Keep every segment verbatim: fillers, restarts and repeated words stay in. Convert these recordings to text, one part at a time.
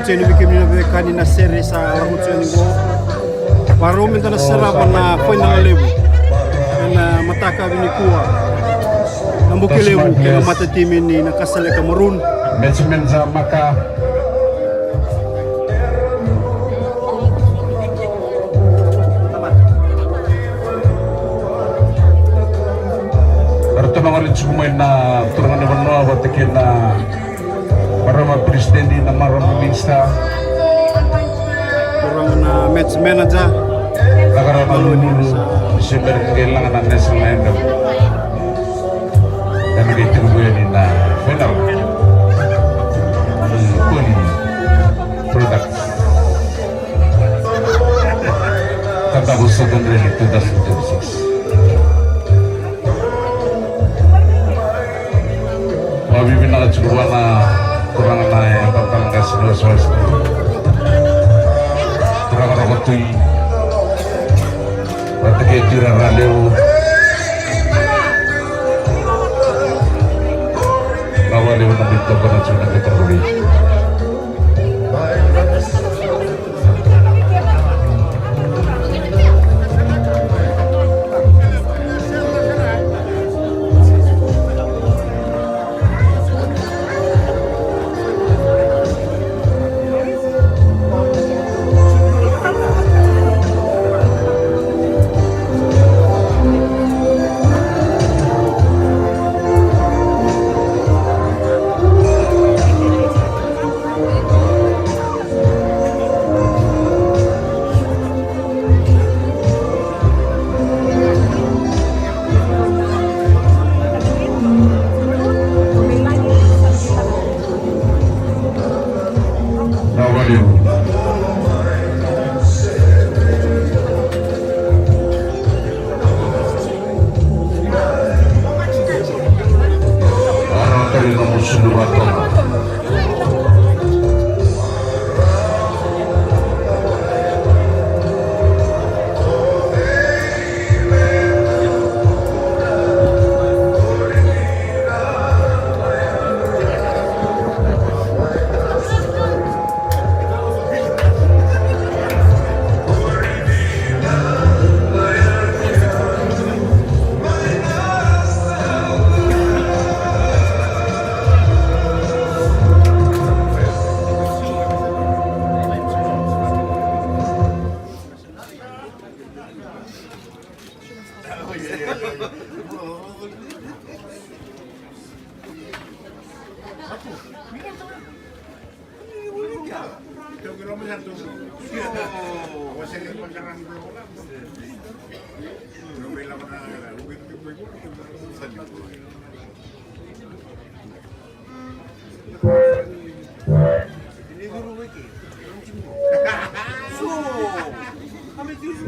Seni vei kemuni na veiwekani na sere sa lako tu yani qo. Varau meda na sarava na fainala levu ena mataka nikua. Na Bukelevu kei na matatimi ni Nakasaleka Maroon. Match manager Maka. Eratou na gole tiko mai na turaga ni vanua vata kei na marama president, na marama minister. Turaga na match manager. Cakacaka na lululu, ni se bera ni qai laga na national anthem. Ena qai tekivu yani na final. Ni Koli Products. Kadavu Southern Rally two thousand twenty-six. Vakavinavinaka tiko vua na turaga na yabaki talatala qase ni wasewase. Turaga Roko Tui. Vata kei Tui Raralevu. Vinaka vakalevu na veitabana tiko na veitabana.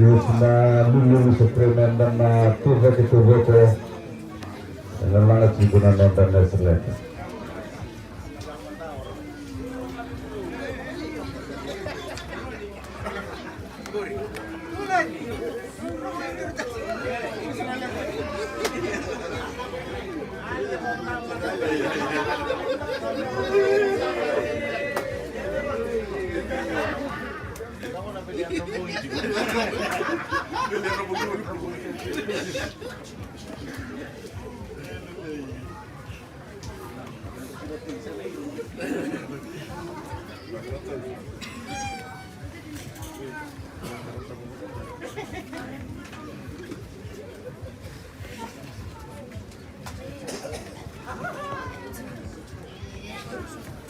Io, na lululu sa pre meda na tucake tu voko. Ena laga tiko na noda na seleka.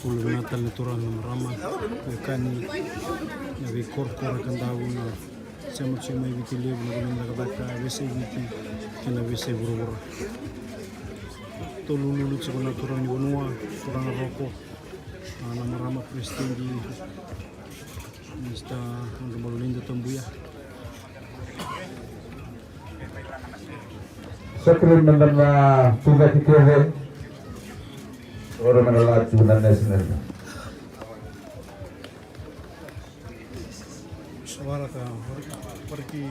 Bula vinaka tale na turaga na marama, veiwekani, na veikorokoro, Kadavu, na sema tiko mai Viti Levu, na vanua ni cakacaka, veiyasai Viti kei na veiyasai vuravura. Tou lululu tiko na turaga ni vanua, turaga Roko, a, na marama president, Mister Honorable Linda Tabuya. Sa kerei meda na tucake kece. Ora meda na lako tiko na national. Sa waraka, waraki.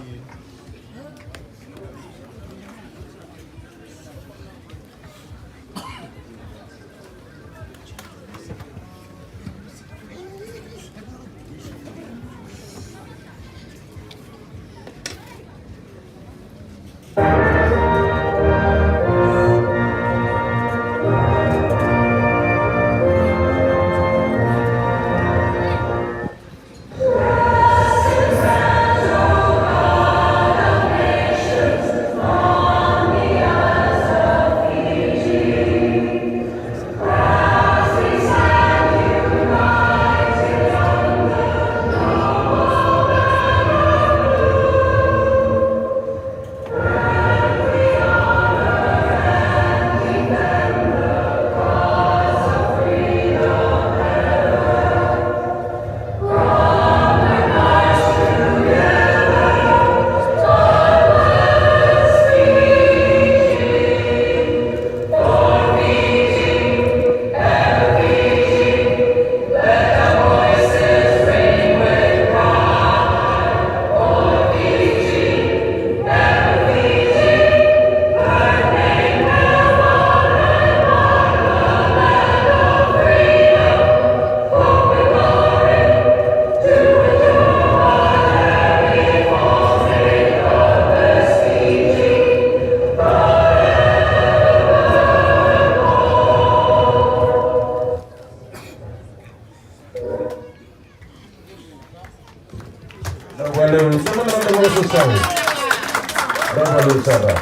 Vinaka vakalevu sara.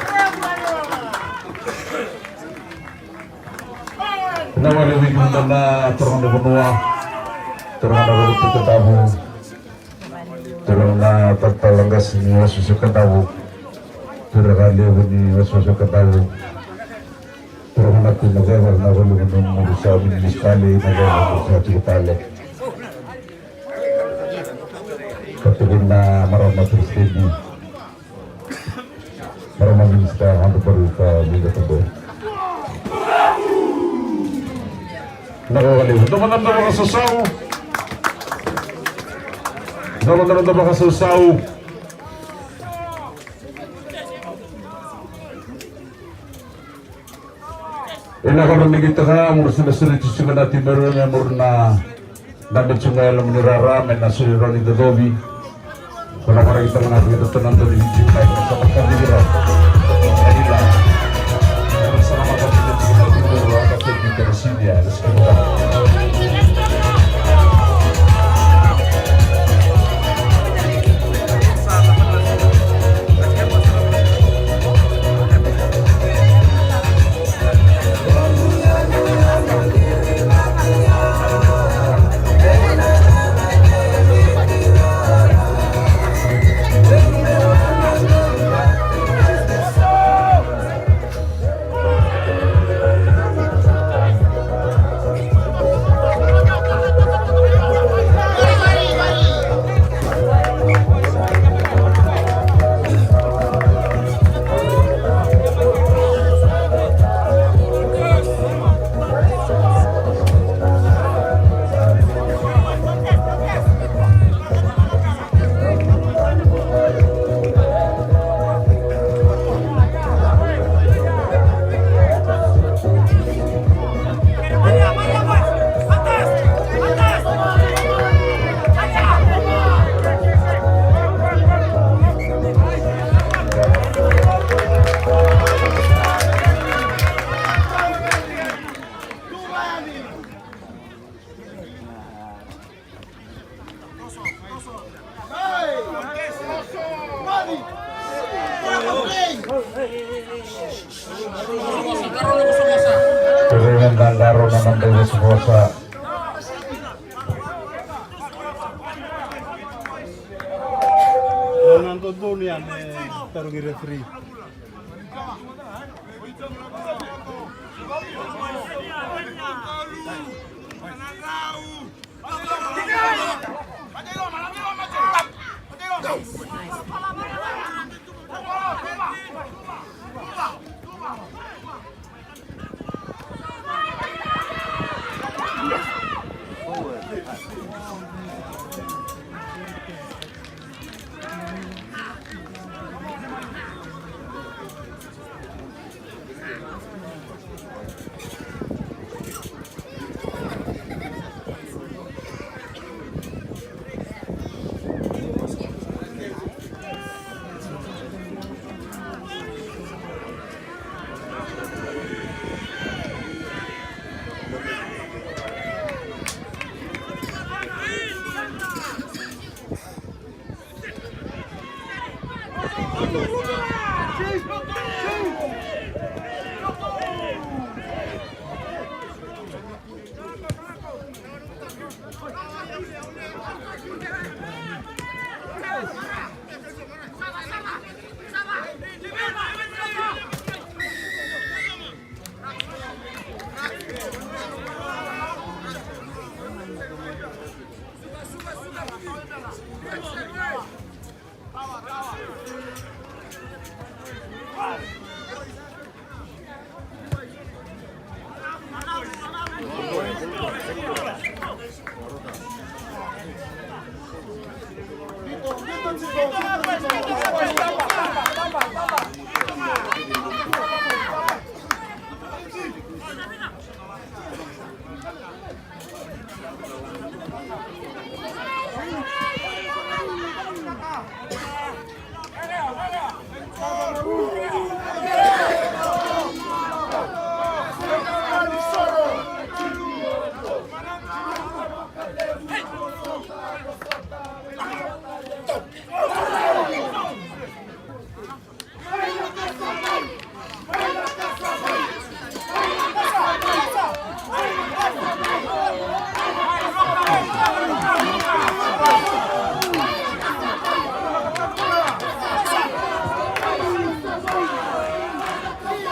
Vinaka vakalevu vei kemudou na turaga ni vanua, turaga na Roko Tui Kadavu, turaga na talatala qase ni wasewase Kadavu, turaga levu ni wasewase Kadavu, turaga na Tui Naceva, na vakalevu na muri sa mini tale, na vakalevu na muri sa tiko tale. Ka tukuna na marama peresitedi. Marama minisita, Honorable Ka Luiga Tabori. Vinaka vakalevu. Dou mada dou vakasausau. Dou mada dou vakasausau. Ena koro ni qitaka, muri sina sere tu sika na timeru, me muri na, na me tu ga e loma ni rara, me na sere rau ni dodovi. Ko na varai tale ga vei iratou na dau ni viti mai, ko sa maka ni vira. Ena ila. Ko sa na maka ni vira, ko sa na maka ni vira, ko sa na maka ni vira. Terena dagaro na naba i vosavosa. Ena dodonu ya me tarogi referee.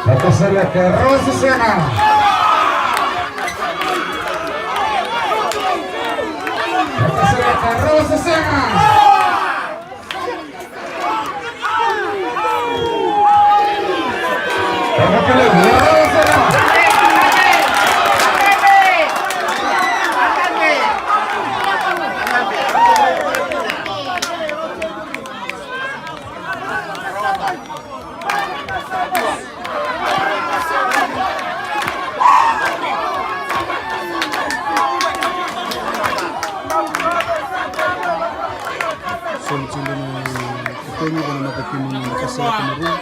Nakasaleka, rau se sega. Nakasaleka, rau se sega. Nakasaleka, rau se sega. Soli tiko na itotogi vua na matakimi ni Nakasaleka Maroon.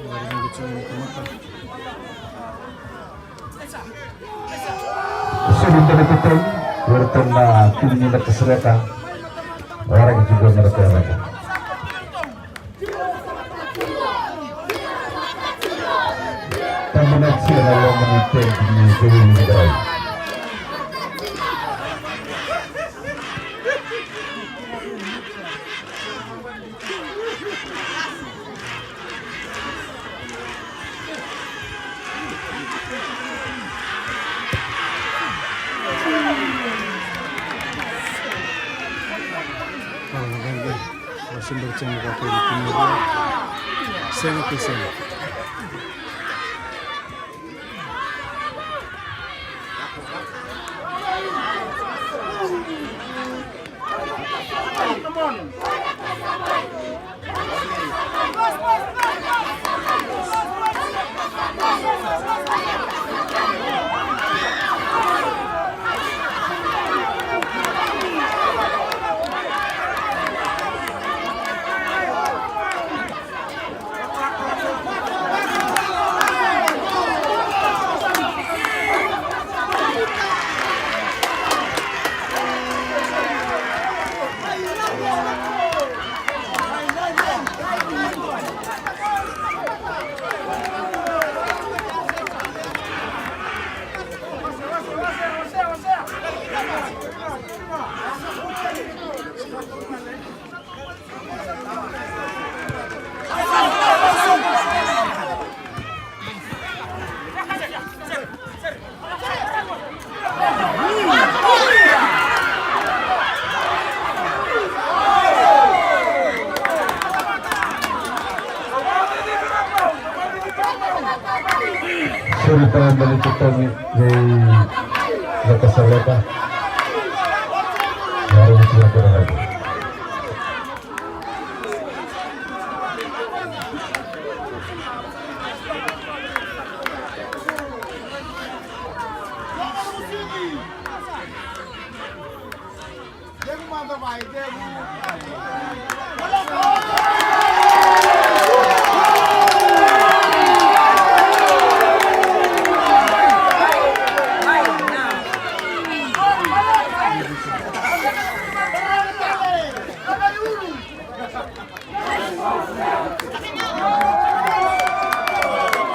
Vakarogo tiko na tamata. Soli tale na itotogi vei iratou na timi ni Nakasaleka. Waraki tiko na itotogi. Tabu na tiko na loma ni tenti ni Veiwili ni Vakarauwai. Sega kei sega. Soli tale na itotogi vei Nakasaleka. Vakarogo tiko na itotogi.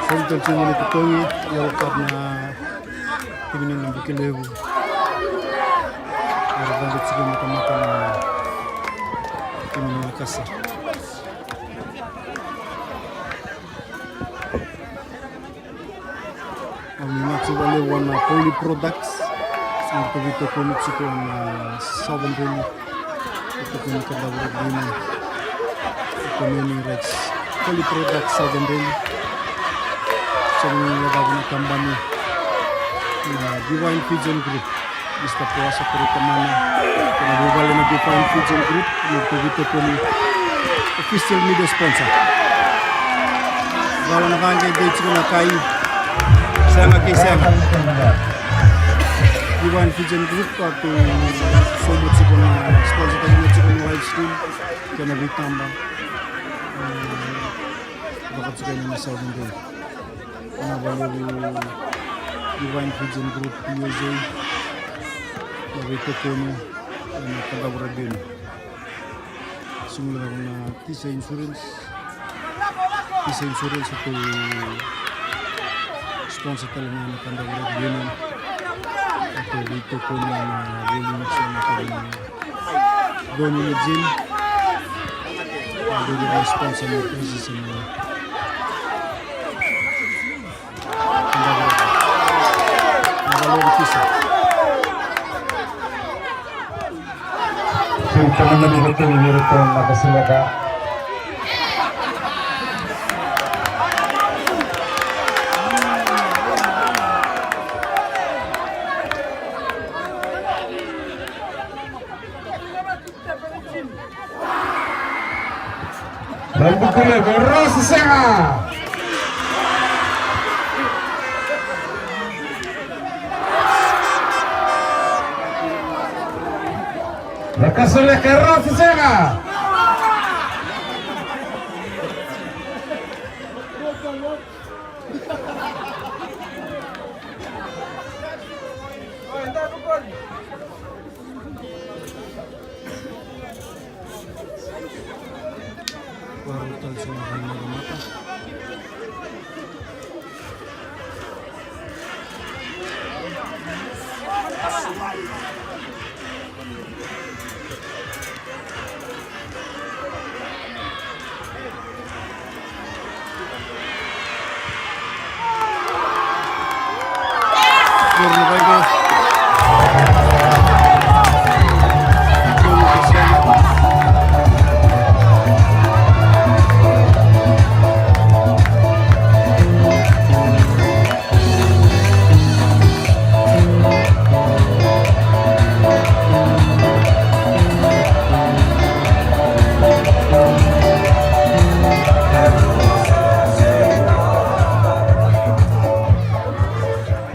Soli tale tiko na itotogi, Yellow Card na timi ni Nabukelevu. Era vaqo tiko na tamata na timi ni Nakasa. Au ni mati vale vua na Poly Products. Na tou veitokoni tiko na Southern Rally. Veitokoni Kadavu Rugby Union. Veitokoni rights. Poly Products Southern Rally. Sa ni lako na kabani na Divine Fijian Group. Mista Poasa Koritamana, kei na vuvale na Divine Fijian Group, na tou veitokoni official media sponsor. Vala na vaqe dei tiko na kai, sega kei sega. Divine Fijian Group, ka tou sobu tiko na sponsor, ka tou tiko na live stream, kei na veitaba. Vaka tiko na Southern Rally. Na vale ni Divine Fijian Group U S A. Na veitokoni na Kadavu Rugby Union. Sumulaka na Tisa Insurance. Tisa Insurance tou sponsor tale na Kadavu Rugby Union. Tou veitokoni na vale ni Doni ni gym. Doni ni sponsor ni position ni. Siri tale na ni vata ni vira tona na kasaleka. Na bukule ko Rosi Sega. Na kasaleka Rosi Sega.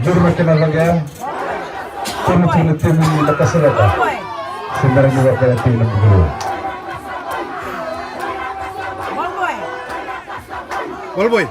Juru na kena lagea. Kona tu na timi ni Lakasaleka. Se mera ni vaka na timi na Bukuru. Ball boy.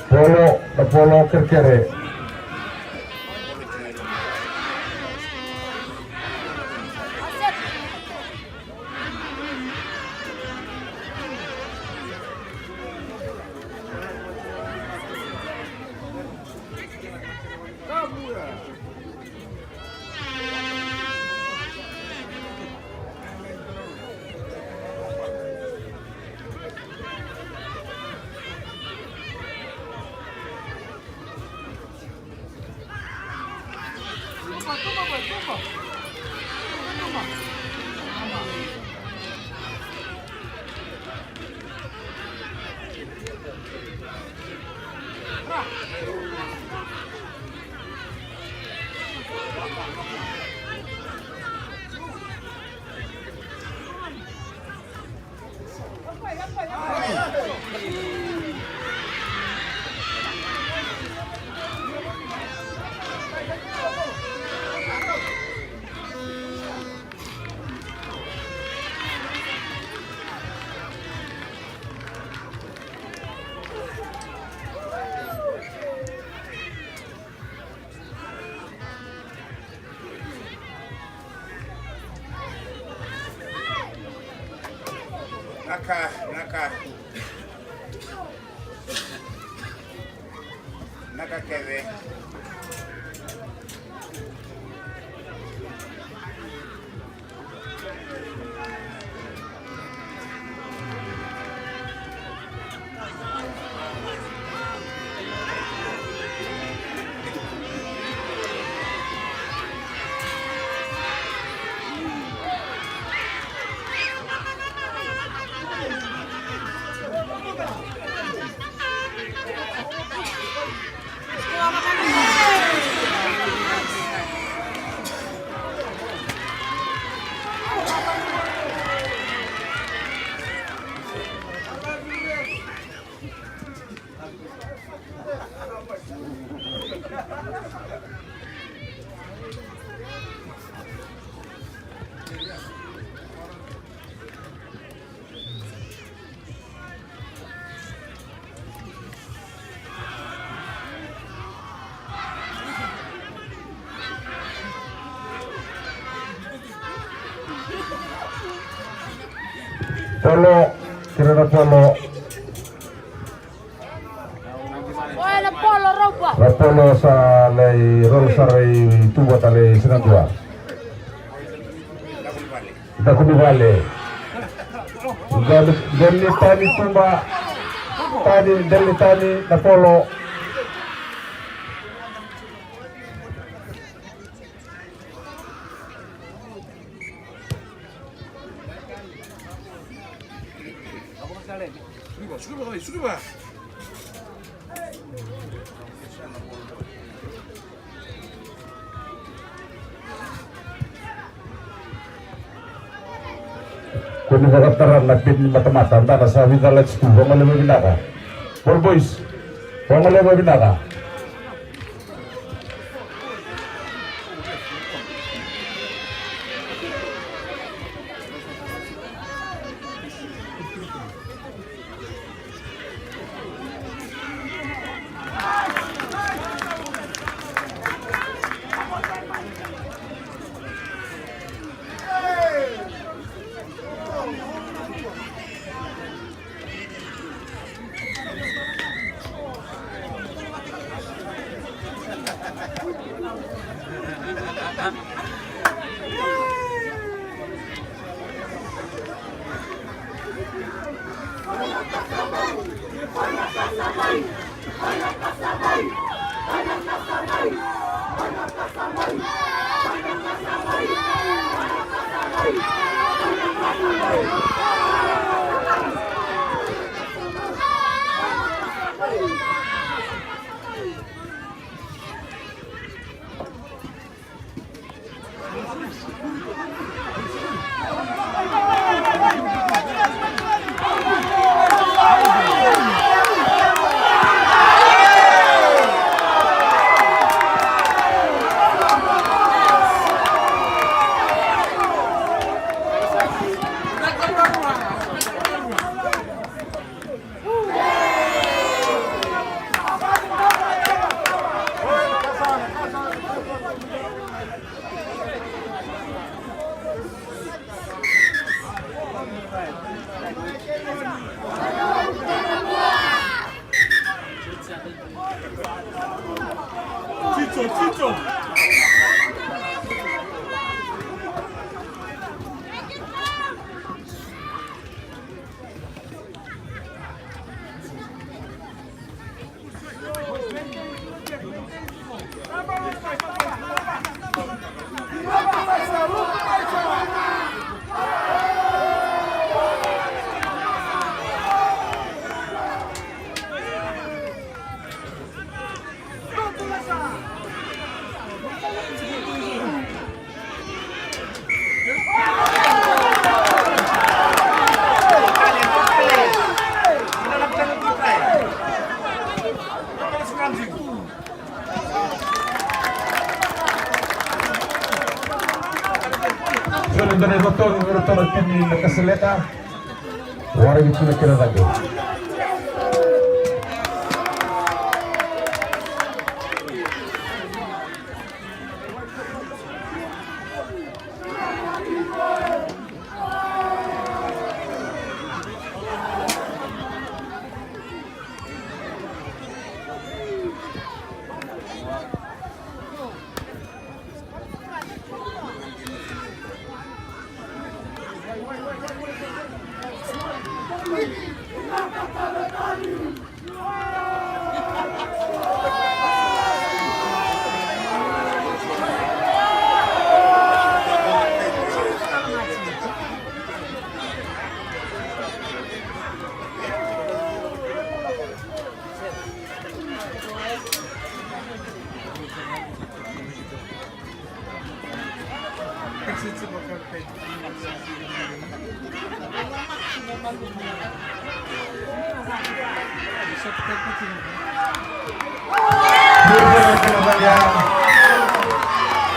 Polo, na polo kerekere. Naka, naka. Naka kece. Polo, kere na polo. Oya na polo, rauba. Na polo sa lai roro sara i tuba tale i sinadua. Daku ni vale. Deli, deli tani tuba. Tani, deli tani na polo. Ko ni vakatara na peni ni matamata, dana sa vica lati tu, vagoleva vinaka. Ball boys, vagoleva vinaka. Chicho, Chicho. Sole dana i roto, i roto na timi na Kasaleka. Waraki tu na kena cake.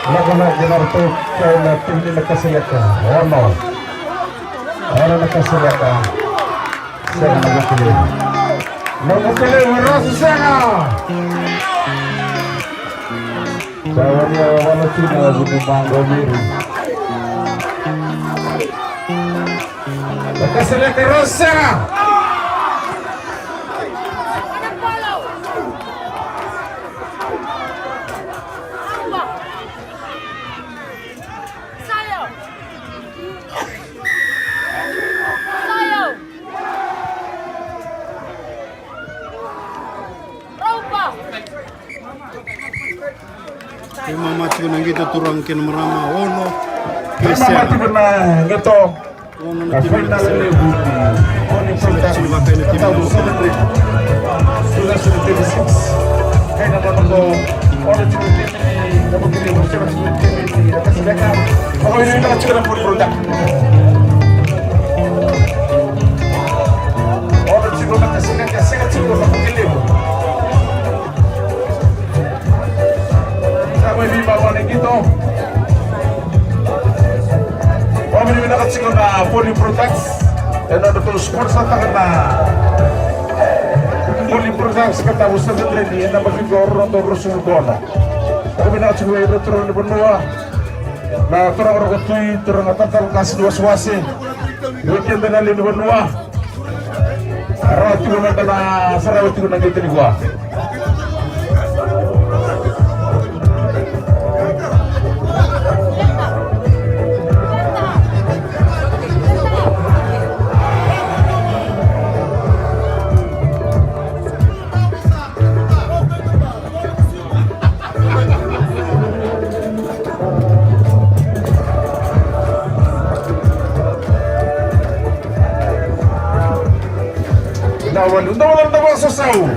Lako na, na ratou kei na timi ni Nakasaleka. Ono. Ono Nakasaleka. Sega na Vukelei. Na Vukelei, Rose sega. Sa wani a wala tiko na vuku maqo miri. Nakasaleka, Rose sega. Keimami tiko na qito, turaga kei na marama, ono. Keimami tiko na qito. Ono na timi na Nakasaleka. Tiko vaka ena timi na Vukelei. Kei na nona ko, ono tiko na timi ni Vukelei, ono tiko na timi ni Nakasaleka. Vakavinaka tiko na Poli Product. Ono tiko na Nakasaleka, sega tiko na Vukelei. Sa mai vei mama na qito. Vakavinavinaka tiko na Poli Products, ena nodratou sponsor taka na Poli Products ka tavu sa vedreni ena maviqoro na dau rusu vukono. Vakavinavinaka tiko vei ira turaga ni vanua, na turaga Rokotui, turaga Tatalakasi ni wasewase, vei keda na lewe ni vanua. Rawa tiko meda na sarava tiko na qito nikua. Na wali, na wali, na wali sosau.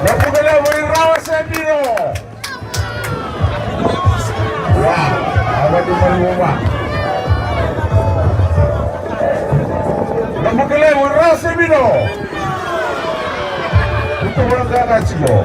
Na Vukelei, rawa se biro. Wa, a wali, wali, wa. Na Vukelei, rawa se biro. Ito wala ka ka tiko.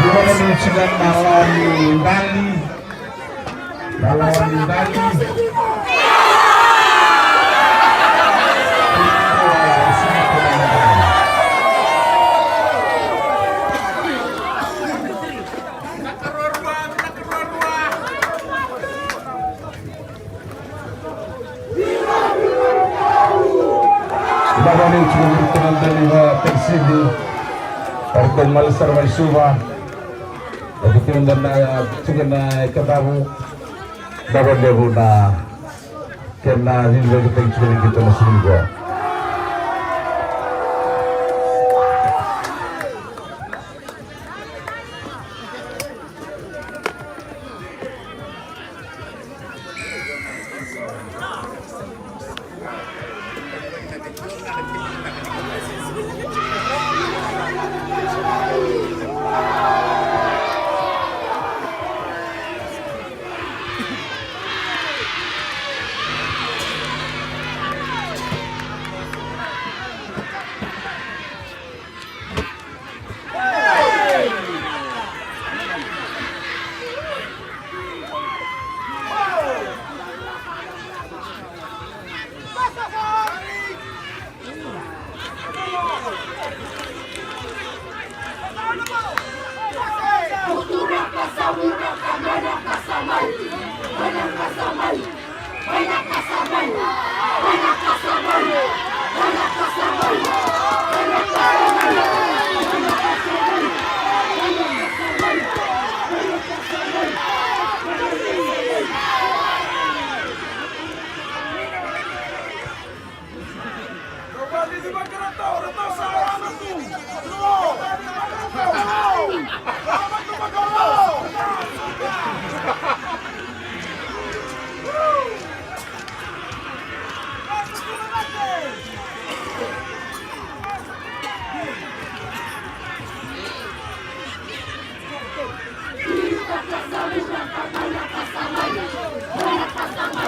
Dua na minute ga na lawa ni dali. Na lawa ni dali. Vinaka vakalevu tiko vei iratou na dauniveitacini. Eratou male sara mai Suva. Eratou tiko na, tiko na ikacavu. Vinaka vakalevu na kena cicivakataki tiko na qito na siga nikua.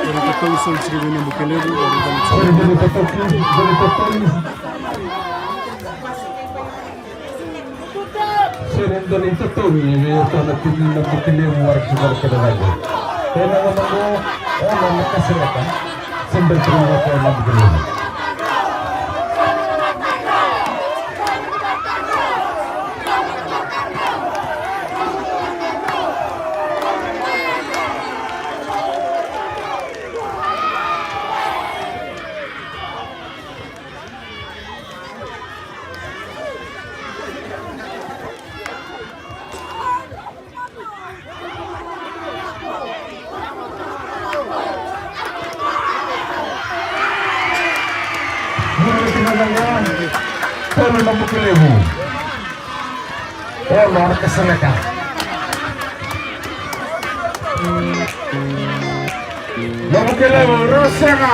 Era ka tau soli tiko vei Nabukelevu, era ka tau soli. Sere dua na itotogi vei iratou na timi ni Nabukelevu Waraki Volekata Cagi. Ena gauna qo, Ono Nakasaleka se bera tiko ni vaka o Nabukelevu. Tolu Nabukelevu. Ono Nakasaleka. Nabukelevu, rua sega.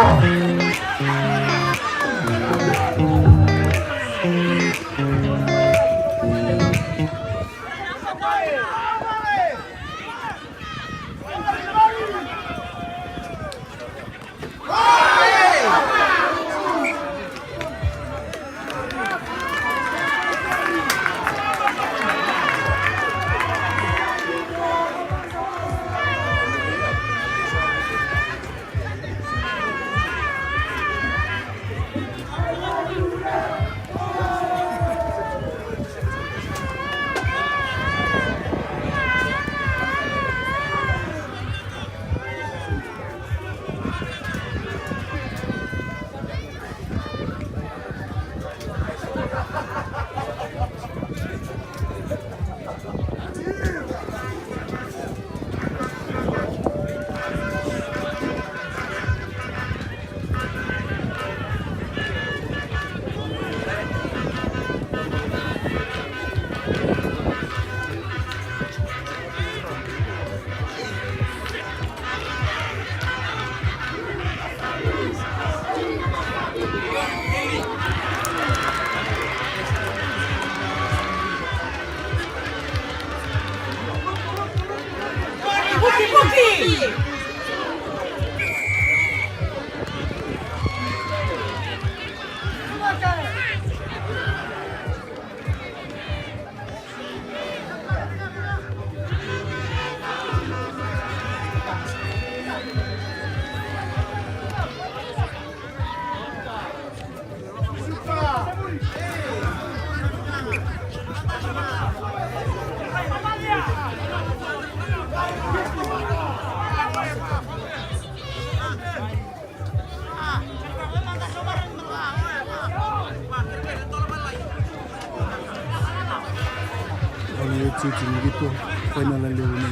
Au ni oti oti ni qito, final na levu ni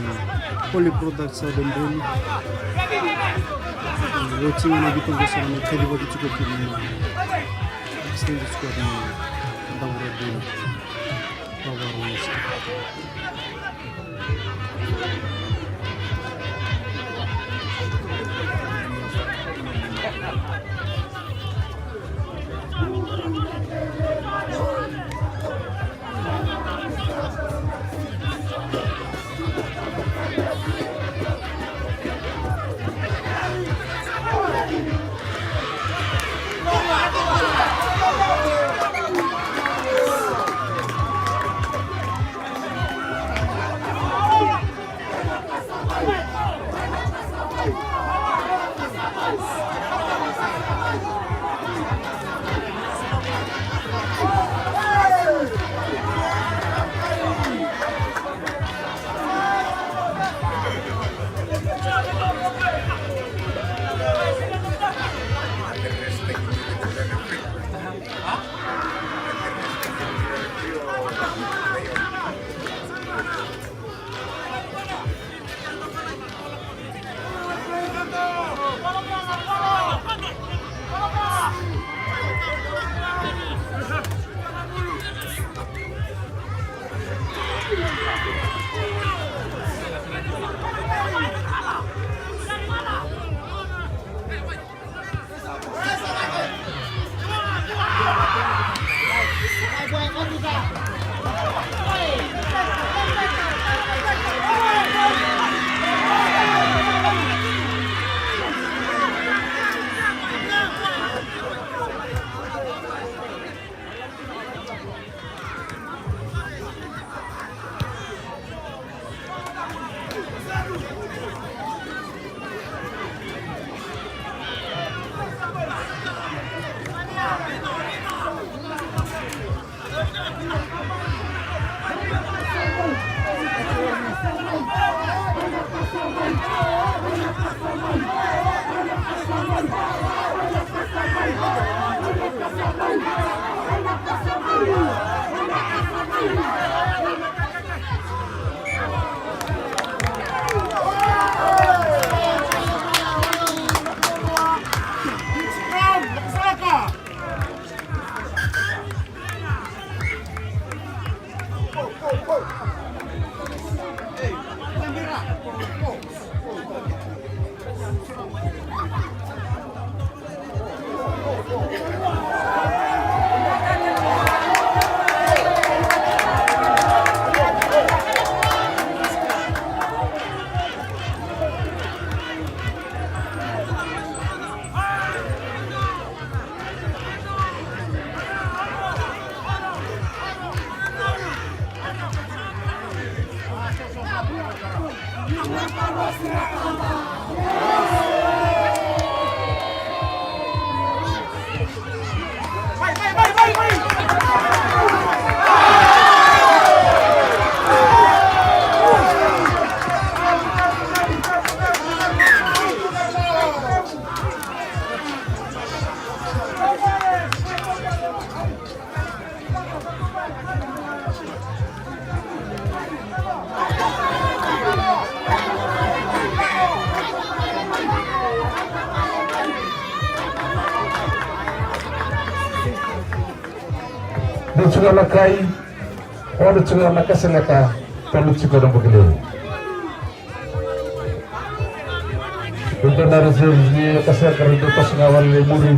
Holy Products Southern Boni. Oti ga na qito qo sa na kacivaki tiko kina na extended squad ni Davora Boni. Davora Boni. Dou tiko na kai, o dou tiko na kaseleka, tolu tiko na buki levu. Dou na reserve ni kaseleka, dou toso ga wale i muri.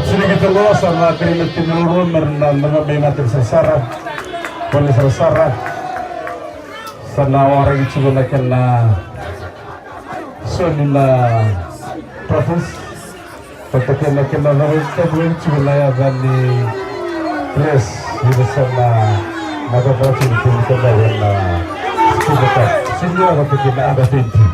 Sini kita lo sa na kena timi lo me na na me na timi sarasara. Kone sarasara. Sa na waraki tiko na kena soli na trophies. Vata kei na kena cava e tabu e tiko na yaca ni players ni sa na matata tiko ni tiko na wena Super Cup. Senior vata kei na under twenty.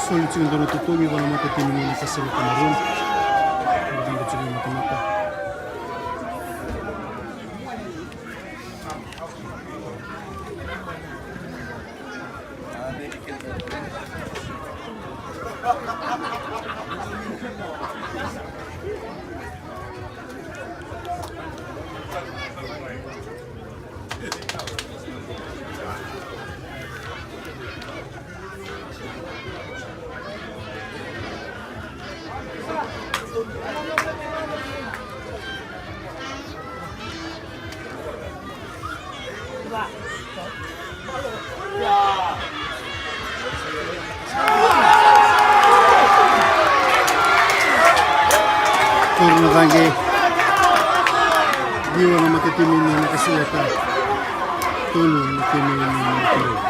Soli tiko e dua na totogi vua na matatimi ni Nakasaleka Maroon. Vinaka tiko na matamata. Tolu na caqe. Ciwa na matatimi ni Nakasaleka. Tolu na timi ni Nakasaleka.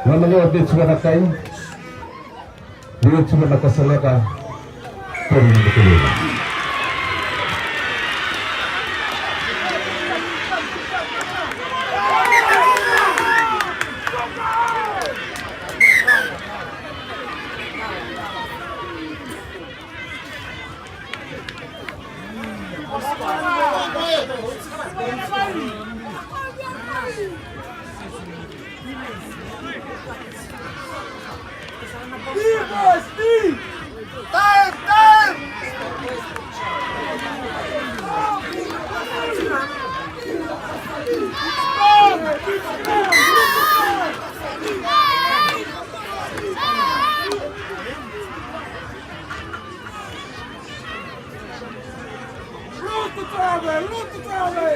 Nona lewa biu tiko na kai. Biu tiko na kasaleka. Tori na kuluga. Lutu tale, lutu tale.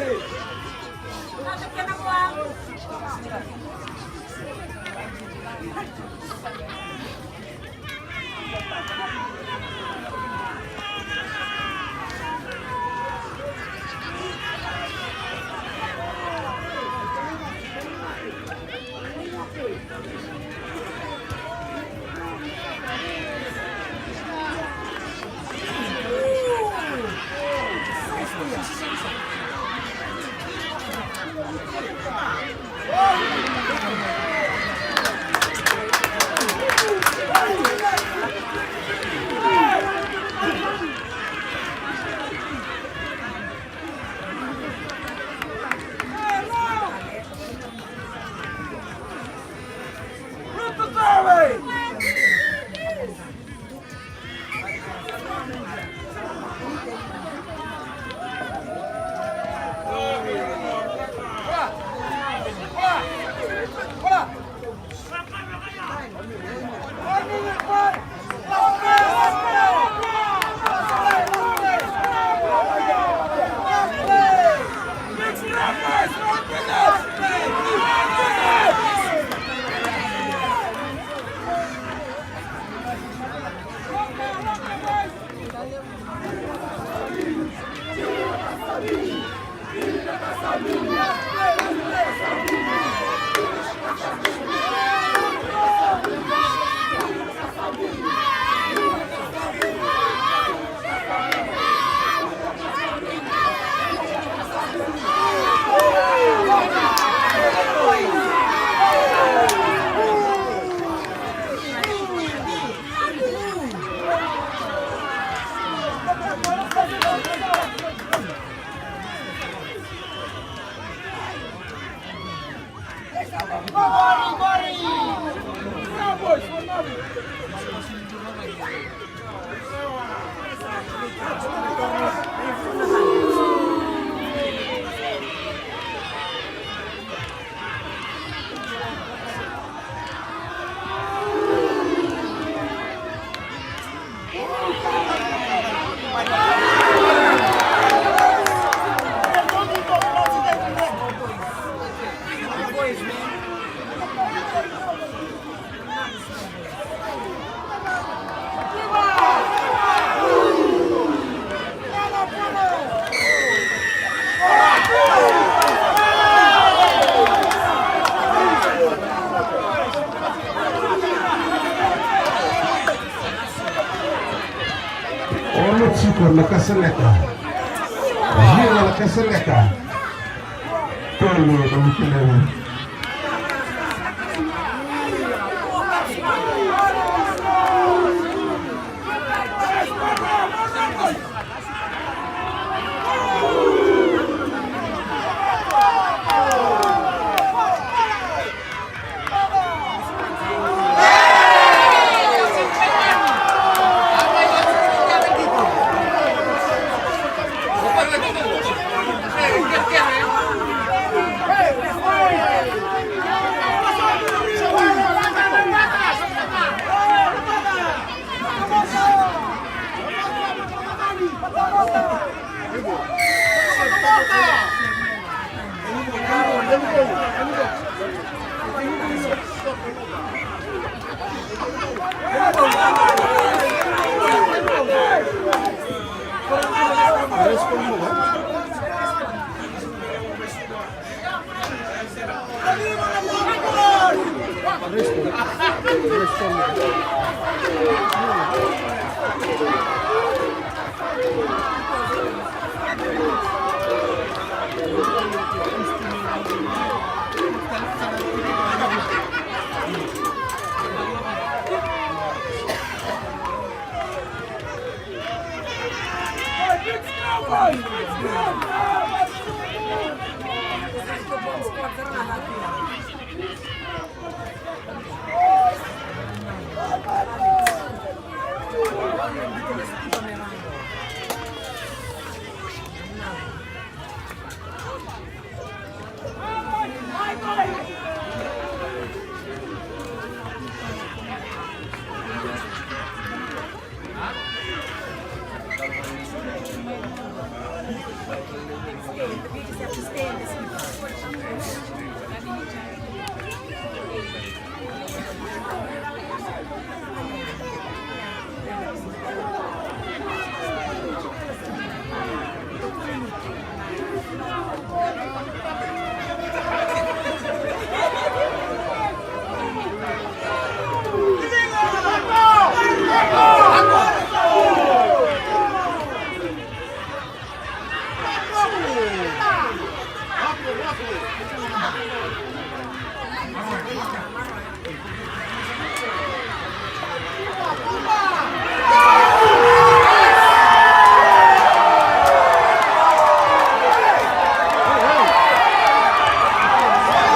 Olo tiko na kasaleka. Ia na kasaleka. Tolu na wikileva.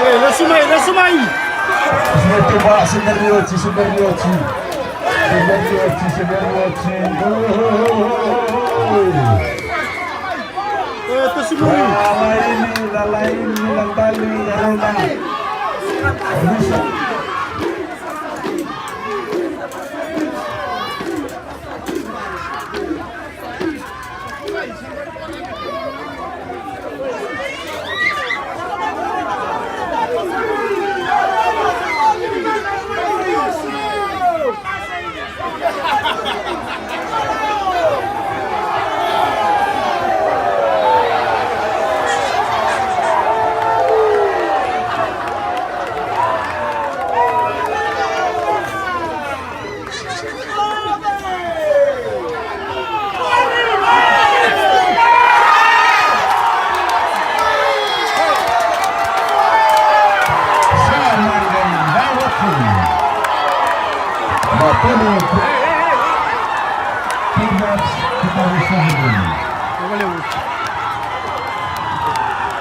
E, lesu mai, lesu mai. Sumeri tu ba, sumeri oti, sumeri oti. Sumeri oti, sumeri oti. E, te sumeri. Lalaini, lalaini, lalaini, lalaini.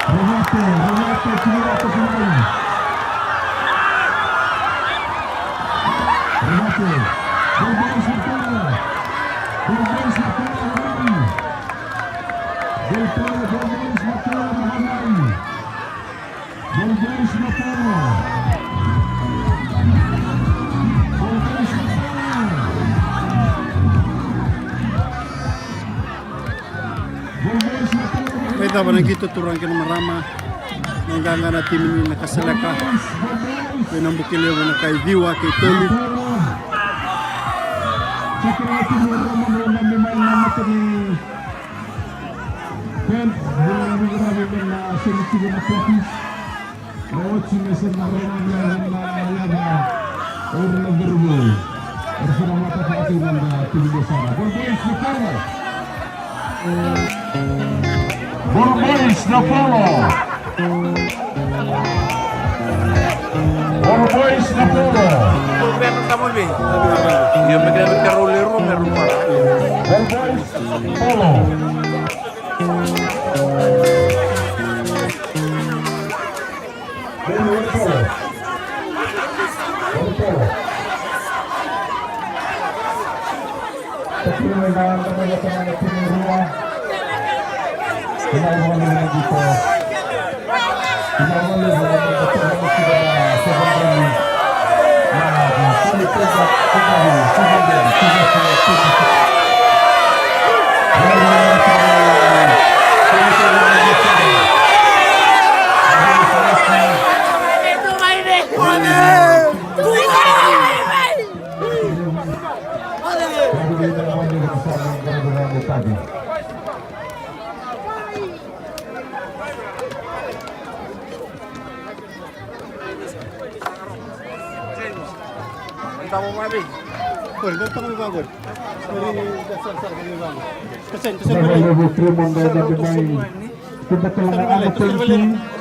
Remate, remate, tini remate, tini remate. Mai cava na qito, turaga kei na marama, na qaqa na timi ni Nakasaleka. Kei na Bukelevu na kai ciwa kei tolu. Bulu Boys na polo. Bulu Boys na polo. Bulu Boys polo.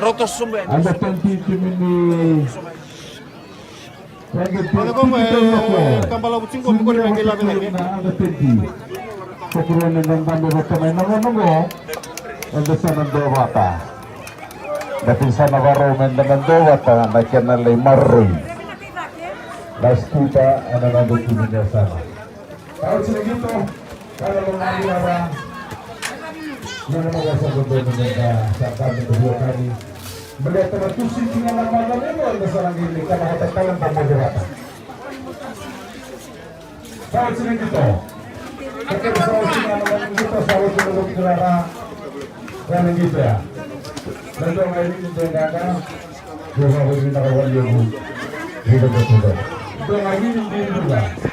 Roto sumbe. Anda twenty, timi ni Anda twenty, timi ni Nakasaleka. Tokurua ni dadabe vata mai na gauna oqo. Eda sa na duavata. Na tinisana varau me da na duavata na kena lai maroroi na Stupa ena noda timi ni yasana. Au sina qito. Kala lo mani lava. Ia na mavosa dodonu me da sa dabe dua kani. Baleta na tusi tiko na mata ni lo na sa lagi ni kana hata kala ba mo vata. Sa oti ni qito. Kaka sa oti na mata ni qito, sa oti na qito lava. Sa ni qito ya. Na dua mai ni qito gaga. Dua mai ni na wali ya. Dua mai ni qito.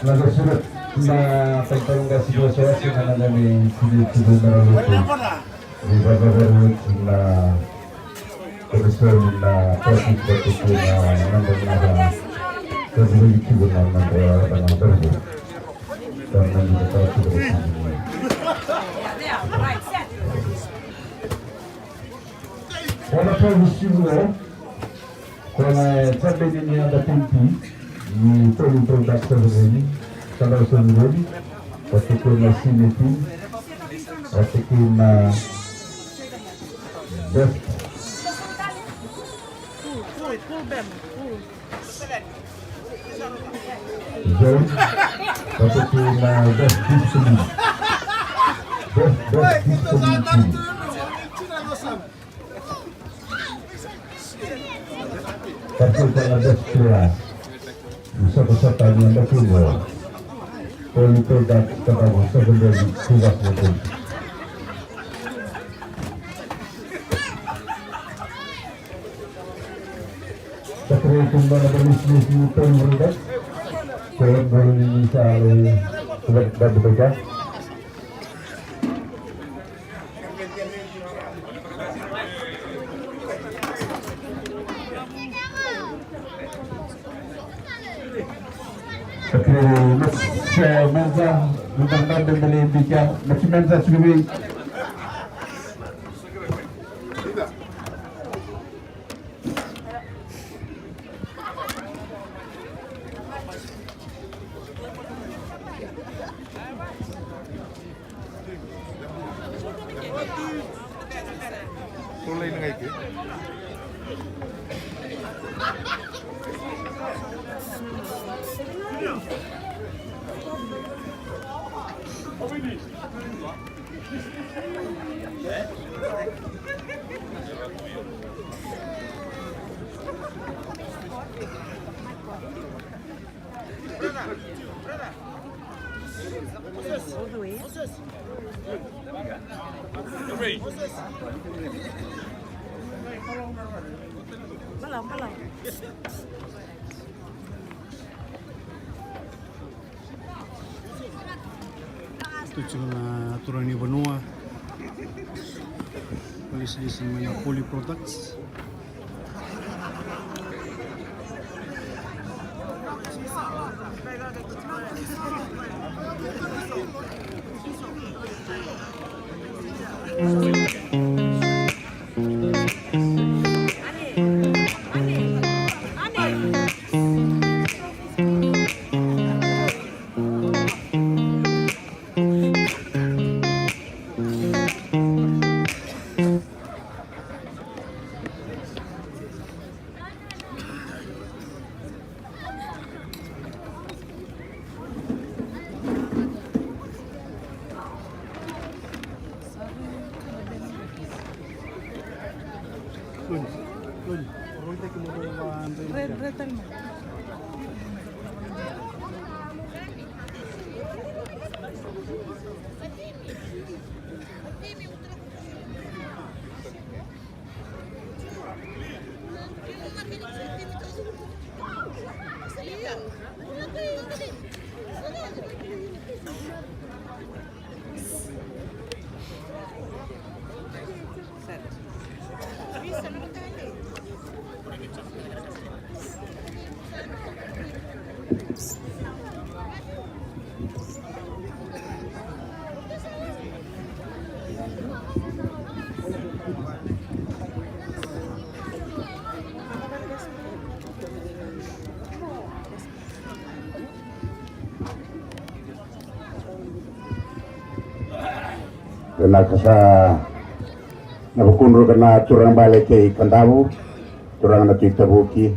Na qasura na tautau qasi qasi qasi na nana ni tini tini na ralutu. Ni vavavaru na koresoni na pati pati na nana na va. Kazuri kivu na nana na nana. Kona pau sivuo, kona champion ni under twenty ni Tolu Tolu Dark Seven Rally, Sadau Seven Rally, watikina Sineti, watikina Best. Zone, watikina Best Discipline. Best, Best Discipline team. Watikina Best Players. Sota sota ni anda kuno. Tolu Tolu Dark, sota sota ni kuno. Sa kerei tu mai na balislisi ni Tolu Tolu Dark. Tolu Tolu ni sa lai tu mai na balislisi. Sa kerei Max, eh, Menza, Menza, Menza, Menza, Menza, Menza, Menza. Tu tiko na turaga ni vanua. Lesilesi mai na Poly Products. Vinaka sa na vukudru ka na turaga bale kei Kadavu, turaga na Tui Tavuki.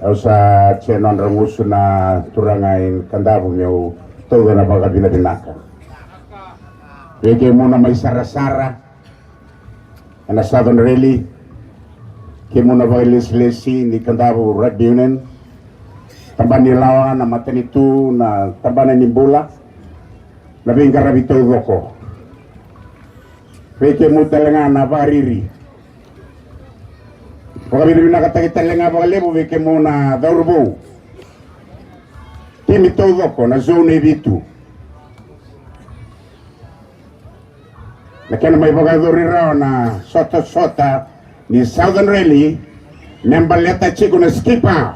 Au sa tse nodra gusu na turaga i Kadavu meu tauca na vakavinavinaka vei kemuna mai sarasara ena Southern Rally, kemuna vakalesilesi ni Kadavu Rugby Union, tabana ni lawa, na matanitu, na tabana ni bula, na veiqaravi taucoko. Vei kemu tale ga na vakariri. Vakavinavinakataki tale ga vakalevu vei kemu na cauravou. Timi taucoko na zone e vitu. Na kena mai vakayacori rawa na sotasota ni Southern Rally me baleta tiko na Skipper.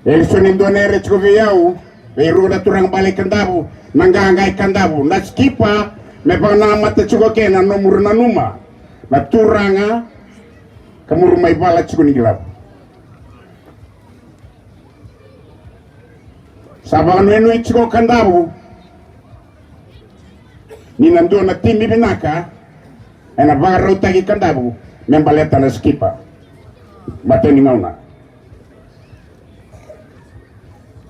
E so ni dua na ere tiko vei au, vei rua na turaga bale i Kadavu, na qaqa i Kadavu, na Skipper, me vakanamata tiko ke na nomuru nanuma na turaga ka muru mai vala tiko ni Gilavu. Sa vakanuinui tiko Kadavu ni na dua na timi vinaka ena vakarautaki Kadavu me baleta na Skipper. Matai ni gauna.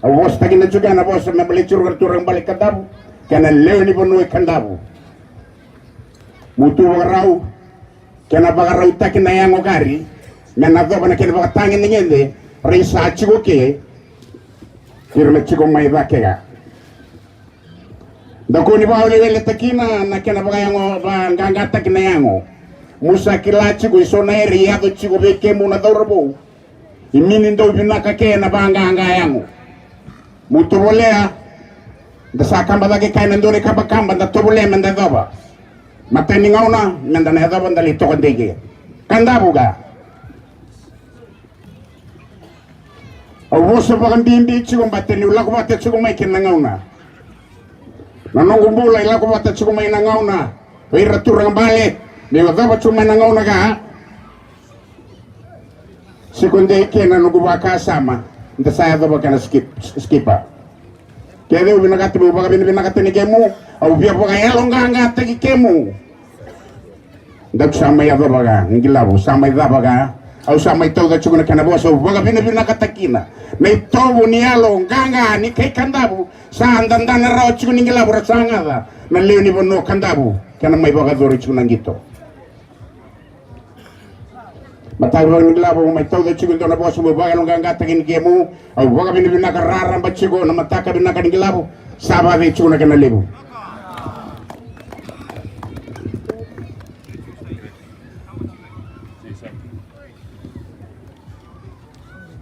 Au vosataki na tiko ena vosa me baleti ruka na turaga bale i Kadavu kei na lewe ni vanua i Kadavu. Mutu vakarau kei na vakarautaki na yago kari me na cova na kena vakatagedegede, rai sa tiko ke ira na tiko mai cake ga. Da kua ni vakaweleweletaki na kena vakayago, vakaqaqataki na yago. Mu sa kila tiko e so na ere e yaco tiko vei kemu na cauravou. E mini dau vinaka ke na vaqaqa yago. Mu tovolea, da sa kaba cake kaya na dua na ikabakaba, da tovolea me da yacova. Matai ni gauna me da na yacova, da lai toka dei ke. Kadavu ga. Au vosa vakabibi tiko bata niu lako vata tiko mai kei na gauna. Na noqu bula e lako vata tiko mai na gauna. Vei ira turaga bale, niu yacova tiko mai na gauna ga. Tiko dei kei na noqu vakasama, da sa yacova kei na Skip-, Skipper. Kece au vinakata meu vakavinavinakataki kemu, au via vakayaloqaqataki kemu. Daku sa mai yacova ga, Gilavu, sa mai cava ga Au sa mai tauca tiko na kena vosa, au vakavinavinakataka kina na itovo ni yalo qaqa ni kai Kadavu. Sa dadana rawa tiko ni Qilavu, ra sa gaca na lewe ni vanua Kadavu kena mai vakayacori tiko na qito. Mataka ni Qilavu, au mai tauca tiko e dua na vosa meu vakayaloqaqataki ni kemu. Au vakavinavinaka raraba tiko na mataka vinaka ni Qilavu. Sa vakacei tiko na kena levu.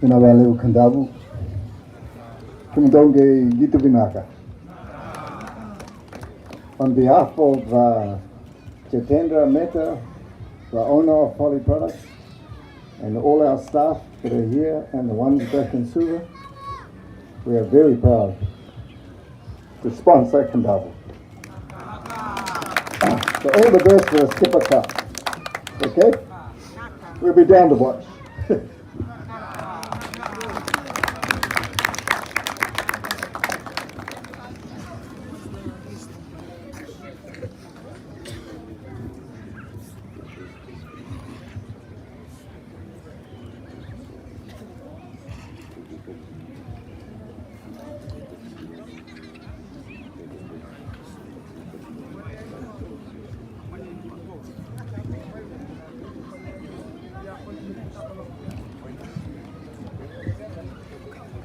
Vinaka vakalevu Kadavu. Kemudou qai qito vinaka. On behalf of uh, Jitendra Mehta, the owner of Poly Products, and all our staff that are here and the ones back in Suva, we are very proud to sponsor Kadavu. So all the best for the Skipper Cup. Okay? We'll be down to watch.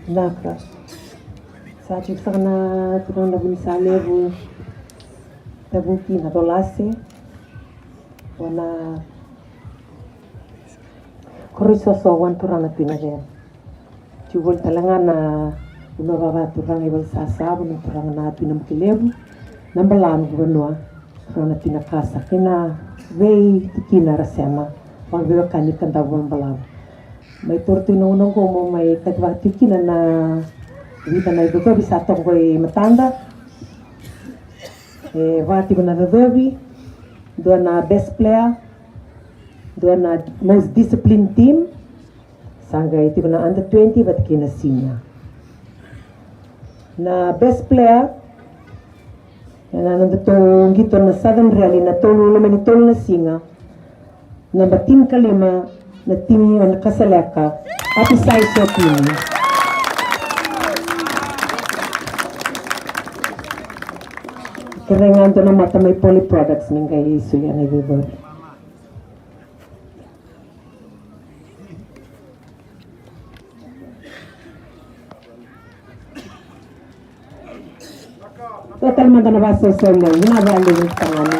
Vinaka. Sa tiko saka na turaga na vuni sa levu, tavuki na Colase, vua na Koroisoso, vua na turaga na Tui na Cere. Tiko voli tale ga na vanua vakaturaga i Valesasa, vua na turaga na Tui Nabukelevu, na Balavu, vanua turaga na Tui Nakasa, kei na veitikina ra sema, vakaveiwekani Kadavu, Balavu. Mai toro tu na gauna oqo mo mai kacivaka tiko kina na vica na icocovi sa toka i matada. E vaka tiko na icocovi, dua na best player, dua na most disciplined team, sa qai tiko na under twenty vata kei na senior. Na best player ena nodatou qito na Southern Rally, na tolu, loma ni tolu na siga, naba tinikalima, na timi o Nakasaleka, Apisai Sotini. Kerei ga dua na mata mai Poly Products me qai solia na icocovi. Total mada na vasosoli, vinaka vakalevu tagane.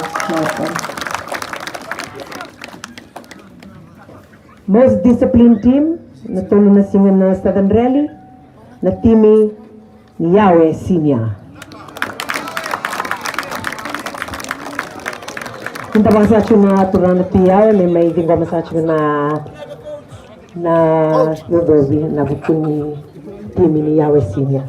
Most disciplined team, na tolu na siga na Southern Rally, na timi ni Yawe Senior. Kidavaka saka tiko na turaga na Tui Yawe me mai ciqoma saka tiko na, na icocovi ena vuku ni timi ni Yawe Senior.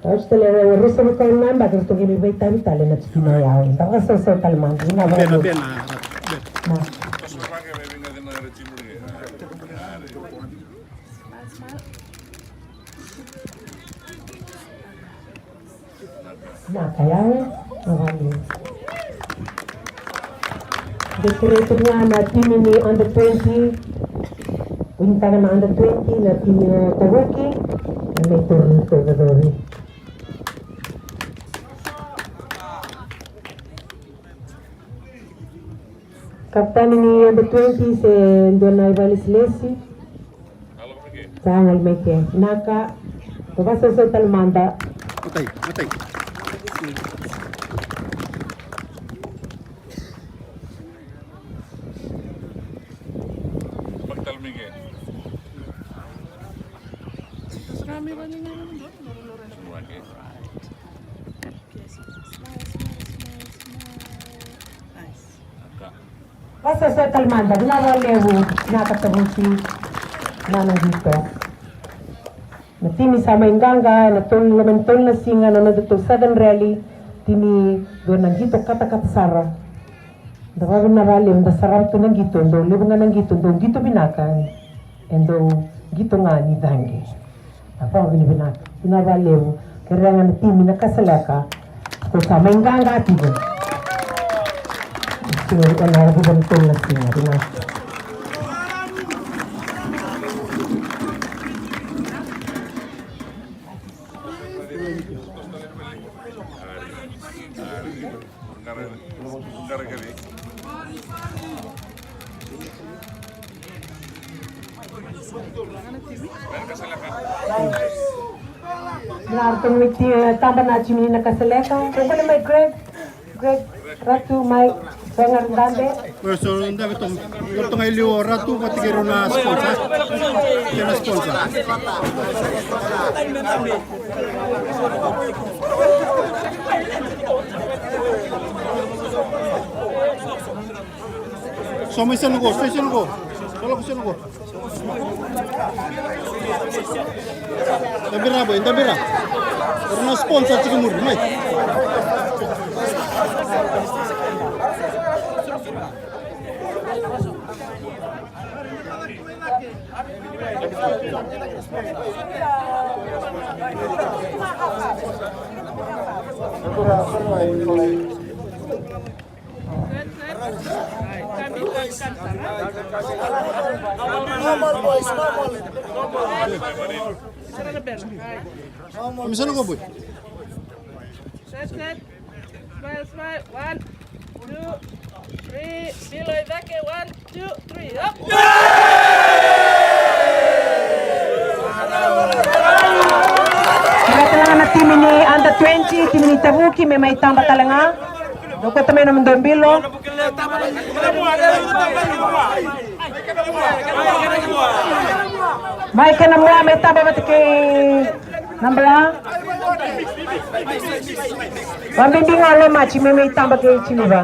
Tausi tale e ruasagavulu ka ono na yabaki, ratou qai mai vakaitavi tale na tikina o Yawe. Da vakasausau tale mada, vinaka vakalevu. Vinaka Yawe, vinaka vakalevu. Decorated ga na timi ni under twenty. Winitaka na under twenty na timi o Tavuki, na mai toro na tou icocovi. Kapitani ni under twenty se dua na ivakalesilesi. Sa gole mai ke. Vinaka. Ko vasausau tale mada. Matai, matai. Vasausau tale mada, vinaka vakalevu, vinaka Tavuki, vinaka na qito. Na timi sa mai qaqa ena tolu, loma ni tolu na siga na nodatou Southern Rally, timi dua na qito katakata sara. Da vakavinavinaka vakalevu, da sarava tu na qito, dau levu ga na qito, dau qito vinaka, e dau qito ga ni caqe. Da vakavinavinaka, vinaka vakalevu, kerea ga na timi na Kasaleka, ko sa mai qaqa tiko. Ena vica na tolu na siga, vinaka. Na ratou mai taba na timi ni Nakasaleka. Ko kune mai Greg. Greg, Ratu, mai, so ga dabe. Ko so dabe toka, ko toka i liu o Ratu vata kei rau na sponsor. Kei na sponsor. So mai sena qo, so mai sena qo. So lako sena qo. Dabira boy, dabira. Era na sponsor tiko muri, mai. Normal boys, normal. Normal boys. Set, set. Smile, smile. One, two, three. Bilo i cake. One, two, three. Up. Kila tale ga na timi ni under twenty, timi ni Tavuki, me mai taba tale ga. Dou kauta mai nomudou bilo. Mai kena moa me taba vata kei nabala. Vabibi ga o Lomaji me mai taba kei Jiniva.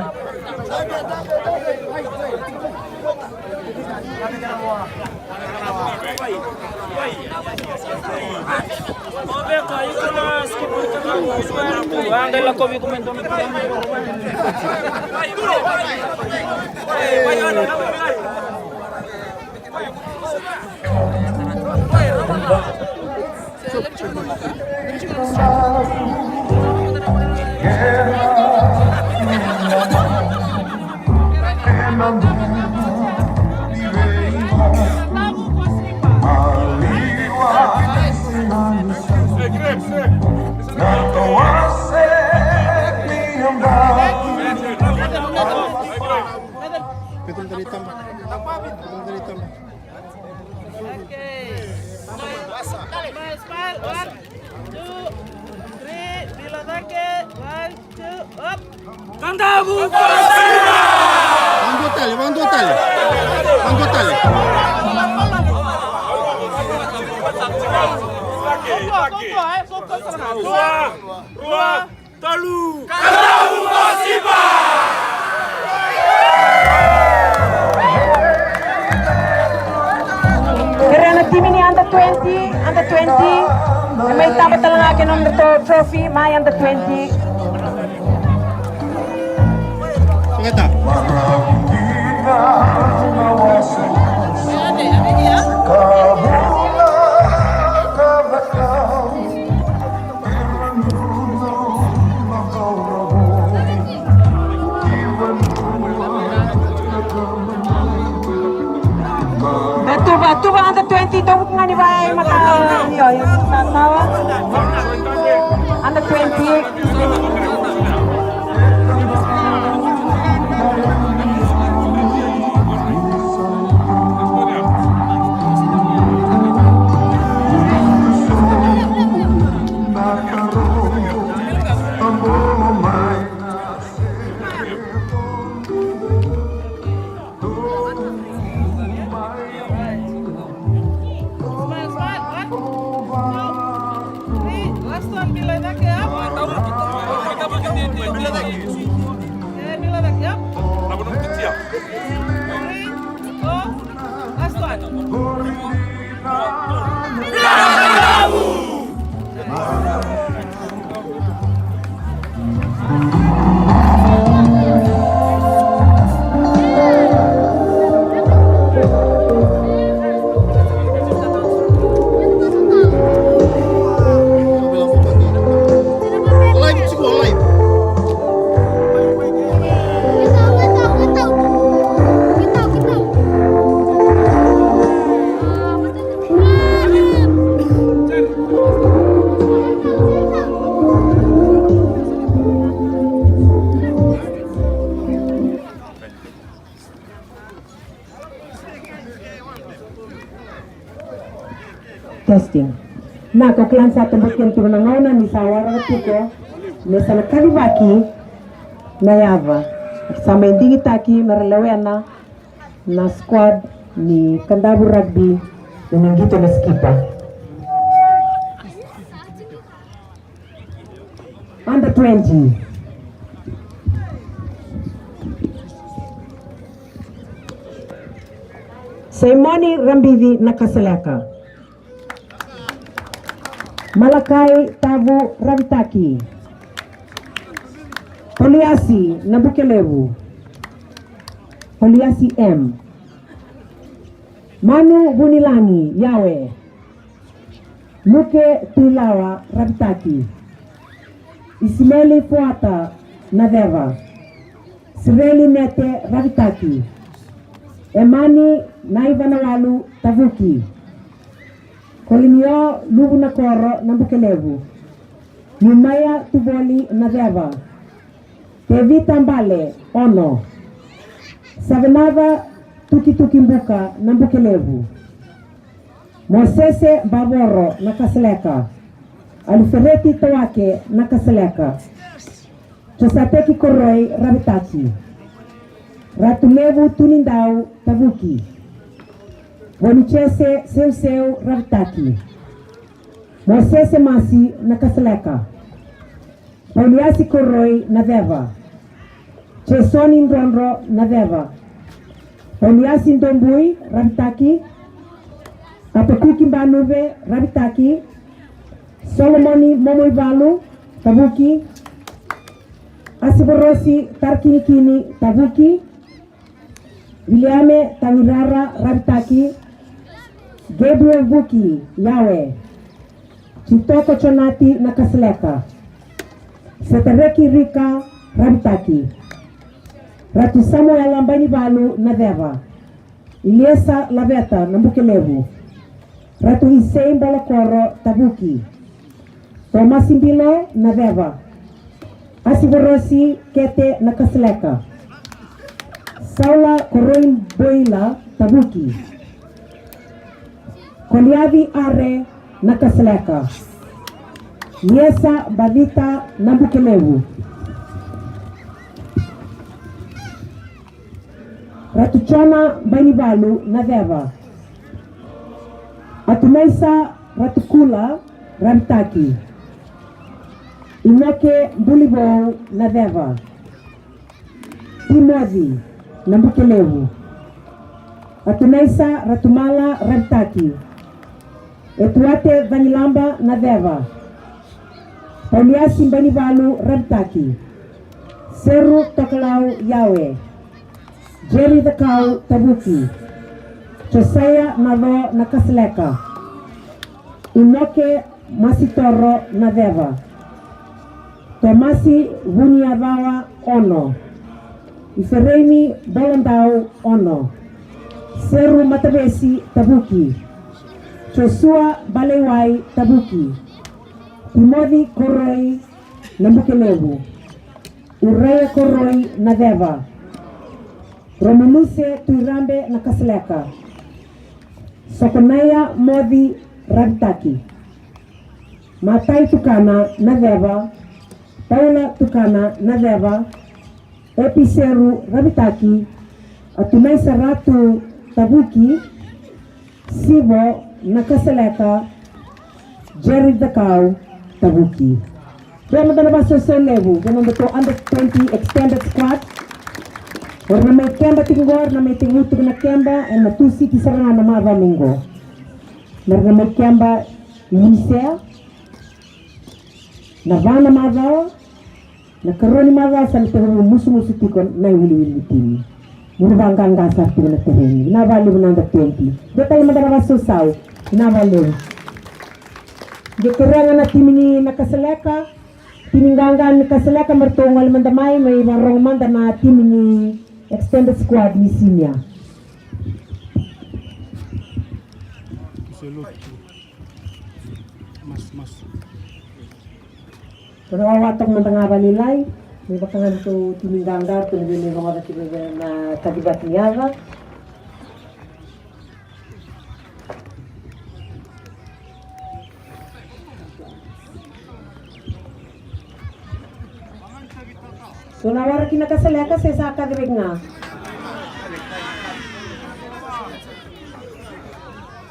Okay. Smile, smile. One, two, three. Bilo cake. One, two, up. Kadavu! Vakadua tale, vakadua tale. Vakadua tale. Rua, rua, talu. Kadavu Kosipa! Kere na timi ni under twenty, under twenty. E mai taba tale ga kei na nodratou trophy, mai under twenty. Sogeta. Tuva, tuva under twenty, dou vuka ga ni vaya, mata, io, io, sa tawa. Under twenty. Smile, smile. One, two, three. Last one, Milaivaki, up. Okay, Milaivaki, up. Three, four. Last one. Live tiko, live. Testing. Na, ko kila ni sa tobo kina tiko na gauna ni sa waraka tiko me sa na kacivaki na yava. Sa mai digitaki me ra lewena na squad ni Kadavu Rugby. Ni qito na skipa. Under twenty. Simoni Rabici Nakasaleka. Malakai Tavu Ravitaki. Poliasi Nabukelevu. Poliasi M. Manu Vunilagi Yawe. Luke Tuilawa Ravitaki. Isimeli Fuata Naceva. Sireli Nete Ravitaki. Emani Naivanawalu Tavuki. Kolinio Luvunakoro Nabukelevu. Niumaia Tuvoli Naceva. Tevita Bale Ono. Savenaca Tukituki Buka Nabukelevu. Mosese Bavoro Nakasaleka. Alifereti Tawake Nakasaleka. Josateki Koroi Ravitaki. Ratulevu Tunidau Tavuki. Vonicese Seuseu Ravitaki. Mosese Masi Nakasaleka. Pauliasi Koroi Naceva. Jesoni Drodro Naceva. Pauliasi Dobui Ravitaki. Apakuki Banuve Ravitaki. Solomoni Momoivalu Tavuki. Asivorosi Tarakinikini Tavuki. Viliame Tagirara Ravitaki. Gabriel Vuki Yawe. Jitoko Jonati Nakasaleka. Setareki Rika Ravitaki. Ratu Samuela Bainivalu Naceva. Iliesa Laveta Nabukelevu. Ratu Isei Bolokoro Tavuki. Tomasi Bilo Naceva. Asivorosi Kete Nakasaleka. Saula Koroi Boila Tavuki. Koliavi Are Nakasaleka. Liesa Bavita Nabukelevu. Ratu Jona Bainivalu Naceva. Atunaisa Ratukula Ravitaki. Inoke Bulivou Naceva. Timoci Nabukelevu. Atunaisa Ratumala Ravitaki. Etuate Vanilaba Naceva. Pauliasi Bainivalu Ravitaki. Seru Tokalau Yawe. Jeri Cakau Tavuki. Josaia Naco Nakasaleka. Inoke Masitoro Naceva. Tomasi Vuniyacawa Ono. Ifereimi Bolodau Ono. Seru Matavesi Tavuki. Josua Baleiwai Tavuki. Timoci Koroi Nabukelevu. Uraia Koroi Naceva. Romanuse Tuirabe Nakasaleka. Sokonaia Moci Ravitaki. Matai Tukana Naceva. Paula Tukana Naceva. Episeru Ravitaki. Atunaisa Ratu Tavuki. Sivo Nakasaleka. Jeri Cakau Tavuki. Vei mada na vasosoi levu vei na nodatou under twenty extended squad. O ira na mai keba tiko qo, o ira na mai tekivu tiko na keba ena Tusiti sara ga na macawa mai qo. Me ra na mai keba i Unisea na va na macawa. Na karua ni macawa sa na tekivu musumusu tiko na iwiliwili ni timi. Muri vaqaqa sara tiko na tereni. Vinaka vakalevu na under twenty. Dua tale mada na vasausau. Vinaka vakalevu. Qai kerea ga na timi ni Nakasaleka, timi qaqa ni Nakasaleka me ratou gole mada mai, me vakarogo mada na timi ni extended squad ni senior. Masu, masu. Tou na wawa toka mada ga vakalailai, me vaka ga na tou timi qaqa, tou na via mai rogoca tiko na kacivaki ni yava. Dou na waraki Nakasaleka se sa kaci vei ga?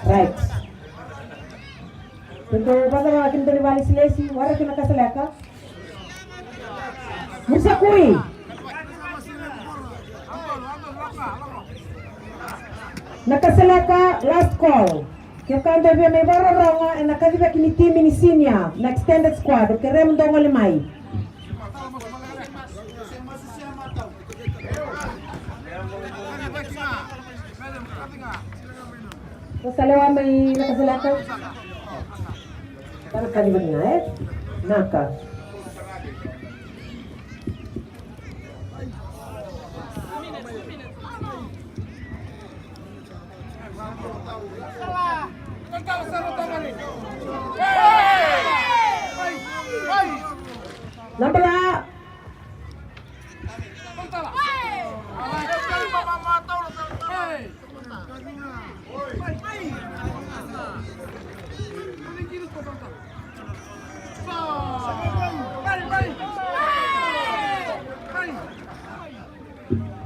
Right. Dou vacava kina dou ni valisilesi, waraki Nakasaleka. Musakui. Nakasaleka, last call. Ke ka dou via mai vakarorogo ena kacivaki ni timi ni senior na extended squad, kerea mo dou gole mai. Ko sa lewa mai Nakasaleka. Tara kani vani ga, e? Naka. Nabala.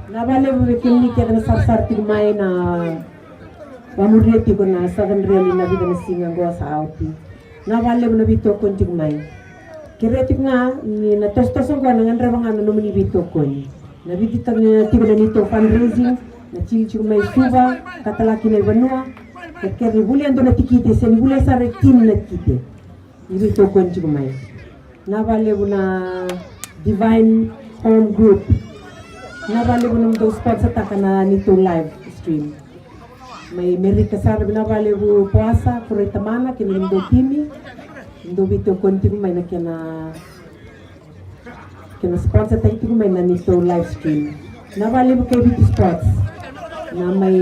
Vinaka vakalevu vei kemuni kece na sarasara tiko mai na vamuria tiko na Southern Rally na vica na siga oqo sa oti. Vinaka vakalevu na veitokoni tiko mai. Kerea tiko ga ni na tosotoso oqo na gadreva ga na nomuni veitokoni. Na vica tiko na neitou fundraising, na tili tiko mai Suva, ka tala kina i vanua. Kerekere ni volia e dua na tikite, se ni volia sara e tini na tikite. Ni veitokoni tiko mai. Vinaka vakalevu na Divine Home Group. Vinaka vakalevu na nomudou sponsortaka na neitou live stream. Mai Merika sara, vinaka vakalevu Poasa, Kureitamana, kei na nomudou timi. Dou veitokoni tiko mai na kena, kena sponsortaki tiko mai na neitou live stream. Vinaka vakalevu K V T Sports na mai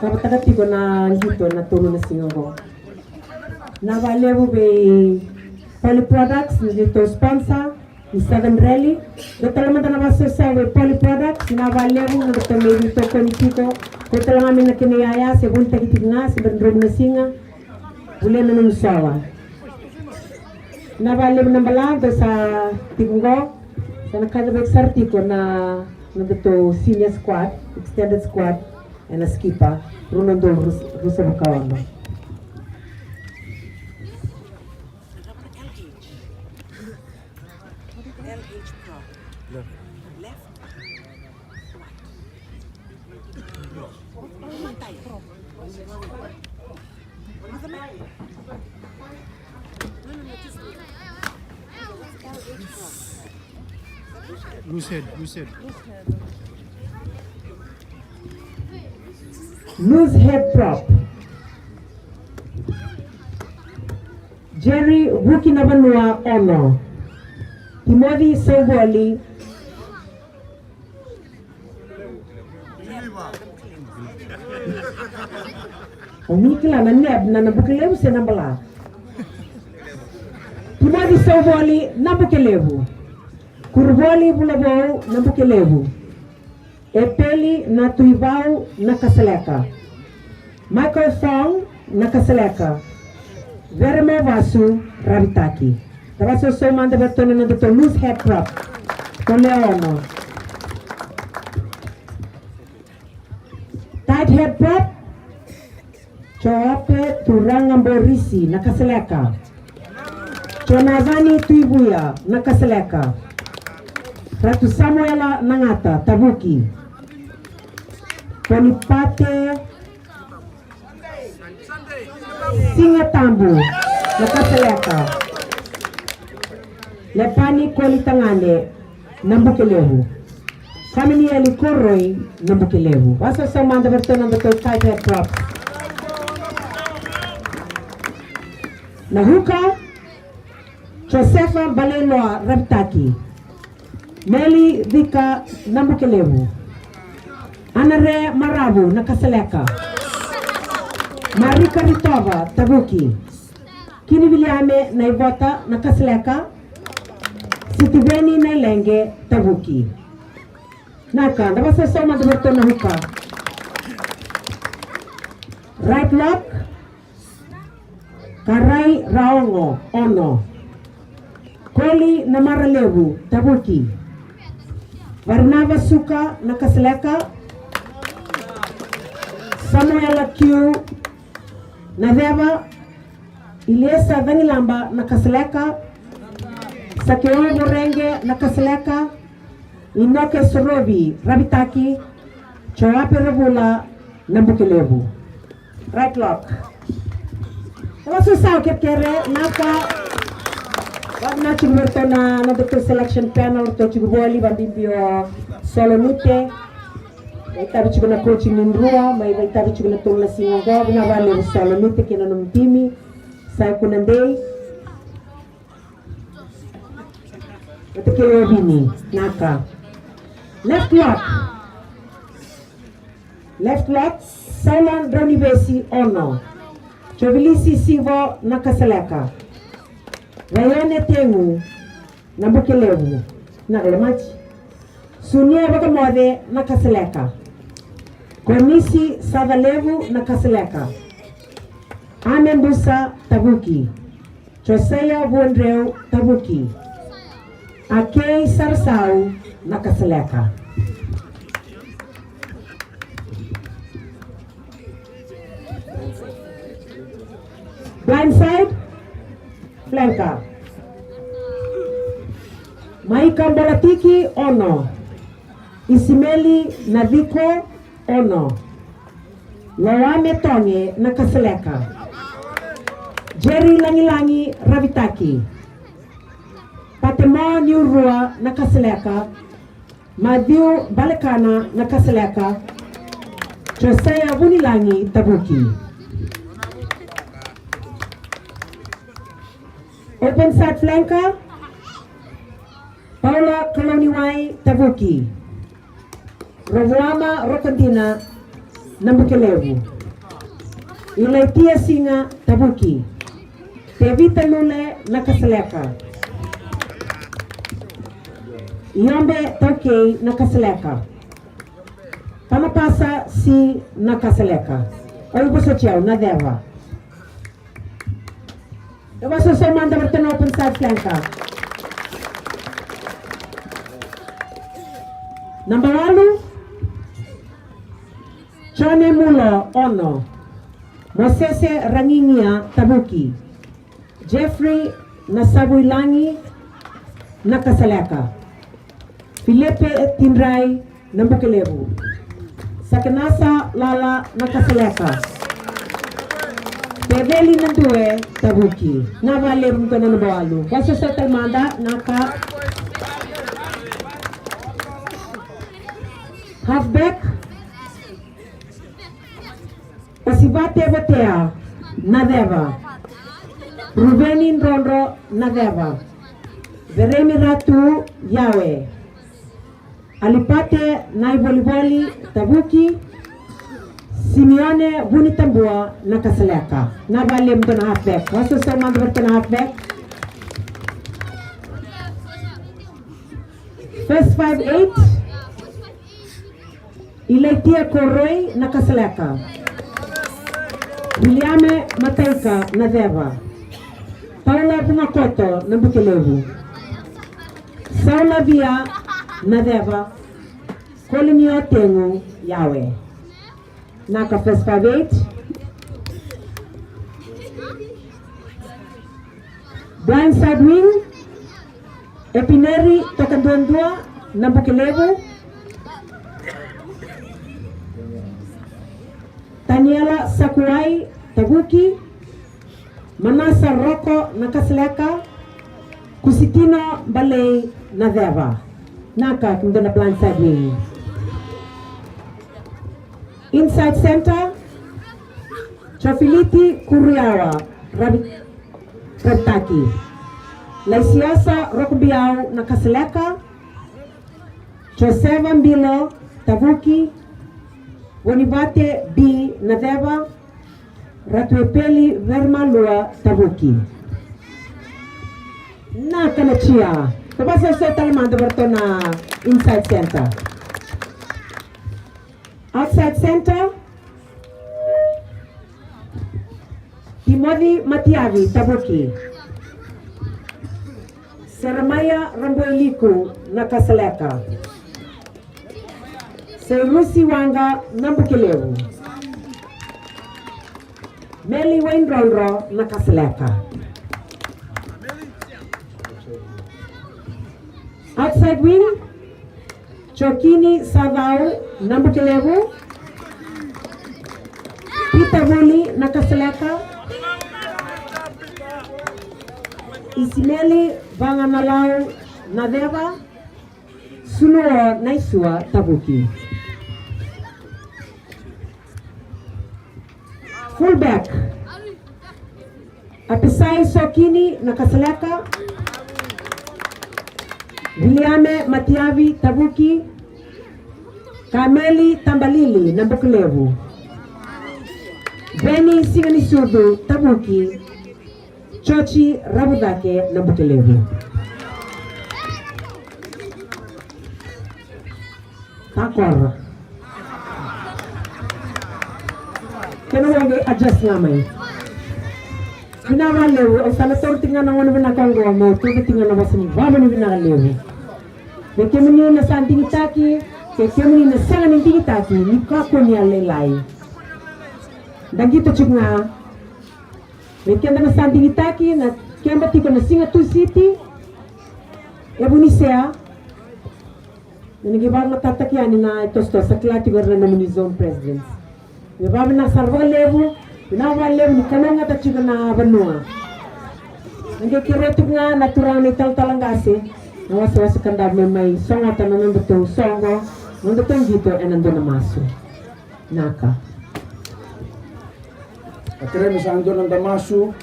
kavataka tiko na qito na tolu na siga oqo. Vinaka vakalevu vei Poly Products, na neitou sponsor ni Southern Rally. Dou tale mada na vakasausau vei Poly Products, vinaka vakalevu na nodatou mai veitokoni tiko. Ko tale ga mai na kena iyaya, se volitaki tiko ga, se bera ni dromu na siga. Volia na nomu sola. Vinaka vakalevu Nabala, dou sa tiko qo. Sa na kaci vei sara tiko na nodatou senior squad, extended squad. Ena Skipper, rua na udolu ruasagavulu ka ono. Loose head, loose head. Loose head prop. Jerry Vukinavanua ono. Timothy Sauvoli. O ni kila na Neb na Nabukelevu se Nabala? Timothy Sauvoli, Nabukelevu. Kuruvoli Vulavou, Nabukelevu. Epeli Natuivau, Nakasaleka. Michael Fong, Nakasaleka. Veremo Vasu, Ravitaki. Da vakasausau mada vei ratou na nodatou loose head prop. Ko lewe ono. Tight head prop. Joape Turaga Borisi, Nakasaleka. Jonavani Tuivuya, Nakasaleka. Ratu Samuela Nagata, Tavuki. Ponipate Sigatabu, Nakasaleka. Lepani Kolitagane, Nabukelevu. Kaminieli Koroi, Nabukelevu. Vakasausau mada vei ratou na nodatou tight head props. Na hooker, Josefa Balenoa Ravitaki. Meli Vika, Nabukelevu. Anare Maravu, Nakasaleka. Marika Ritova, Tavuki. Kini Viliame Naivota, Nakasaleka. Sitiveni Nailege, Tavuki. Naka, da vakasausau mada vei ratou na hooker. Right lock, Karai Raogo, ono. Koli Namaralevu, Tavuki. Varinava Suka, Nakasaleka. Samuela Q Naceva. Iliesa Cagilaba, Nakasaleka. Sakeovo Rege, Nakasaleka. Inoke Sorovi, Ravitaki. Joape Ravula, Nabukelevu. Right lock. Tava so sa o kerekere, naka. Vakavinavinaka tiko vei iratou na nodatou selection panel, ratou tiko voli, vakabibi o Solo Nute. Mai tavi tiko na coach ni drua, mai vakaitavi tiko na tolu na siga oqo, vinaka vakalevu Solo Nute kei na nomu timi. Sa i kua na dei. Vata kei Ovini, naka. Left lock. Left lock, Saulan Draunivesi, Ono. Jovilisi Sivo, Nakasaleka. Vaione Tegu, Nabukelevu, naka, lomaji. Sunia Vakamoce, Nakasaleka. Konisi Sacalevu, Nakasaleka. Ame Busa, Tavuki. Josaia Vuadreu, Tavuki. Akei Sarasau, Nakasaleka. Blindside, flanker. Maika Bolatiki, Ono. Isimeli Naciko, Ono. Loame Toge, Nakasaleka. Jerry Lagilagi, Ravitaki. Patemo Niurua, Nakasaleka. Mathiu Balekana, Nakasaleka. Josaia Vunilagi, Tavuki. Open side flanker, Paula Kalauniwai, Tavuki. Rovuama Rokodina, Nabukelevu. Ilaitia Siga, Tavuki. Tevita Lule, Nakasaleka. Iobe Taukei, Nakasaleka. Panapasa C, Nakasaleka. Au vosoti au, Naceva. Au vosoti au mada vei iratou na open side flanker. Naba walu, Jone Mulo, Ono. Mosese Ragigia, Tavuki. Jeffrey Nasavuilagi, Nakasaleka. Filipe Tidrai, Nabukelevu. Sakenasa Lala, Nakasaleka. Peceli Nadue, Tavuki. Vinaka vakalevu na naba walu. Vosoti au tale mada, naka. Halfback. Osivate Votea, Naceva. Ruveni Drodro, Naceva. Veremi Ratu, Yawe. Alipate Naivolivoli, Tavuki. Simeone Vunitabua, Nakasaleka. Vinaka vakalevu na halfback. Vosoti au mada vei iratou na halfback. First five eight. Ilaitia Koroi, Nakasaleka. Viliame Mataika, Naceva. Paula Vugakoto, Nabukelevu. Saulavia, Naceva. Kolinio Tegu, Yawe. Naka, first five eight. Blindside wing, Epineri Tokaduadua, Nabukelevu. Taniela Sakuai, Tavuki. Manasa Roko, Nakasaleka. Kusitino Balei, Naceva. Naka, kemudou na blindside wing. Inside center, Jofiliti Kuriawa, Ravi-, Ravitaki. Laisiasa Rokobiau, Nakasaleka. Josefa Bilo, Tavuki. Vonivate B, Naceva. Ratuepeli Veremalua, Tavuki. Naka na chia. Vosoti au tale mada vei iratou na inside center. Outside center, Timothy Matiavi, Tavuki. Seremaia Raboiliku, Nakasaleka. Seirusi Waqa, Nabukelevu. Meli Waidrodro, Nakasaleka. Outside wing, Jokini Sacau, Nabukelevu. Pita Vuli, Nakasaleka. Isimeli Vaganalau, Naceva. Suluo Naisua, Tavuki. Fullback, Apisai Sokini, Nakasaleka. Viliame Matiavi, Tavuki. Kameli Tabalili, Nabukelevu. Veni Siganisucu, Tavuki. Joji Ravucake, Nabukelevu. Takora. Kena wage adjust ga mai. Vinaka vakalevu, au sa na taura tiko ga na gauna vinaka oqo meu tauca tiko ga na vosa ni vavinavinaka levu. Vei kemuni na sa digitaki, kei kemuni na sega ni digitaki, ni kakua ni a lailai. Da qito tiko ga. Vei keda na sa digitaki, na keba tiko na siga Tusiti e Vunisea. Na qai vakatataki yani na itosotoso, sa kila tiko era na nomuni zone presidents. Me vavinavinaka sara vakalevu, vinaka vakalevu ni kalougata tiko na vanua. Na qai kerea tiko ga na turaga na italatala qase, na wasewase ka da me mai sogota na nodatou soqo, nodatou qito ena dua na masu. Naka. A kerei me sa dua na da masu.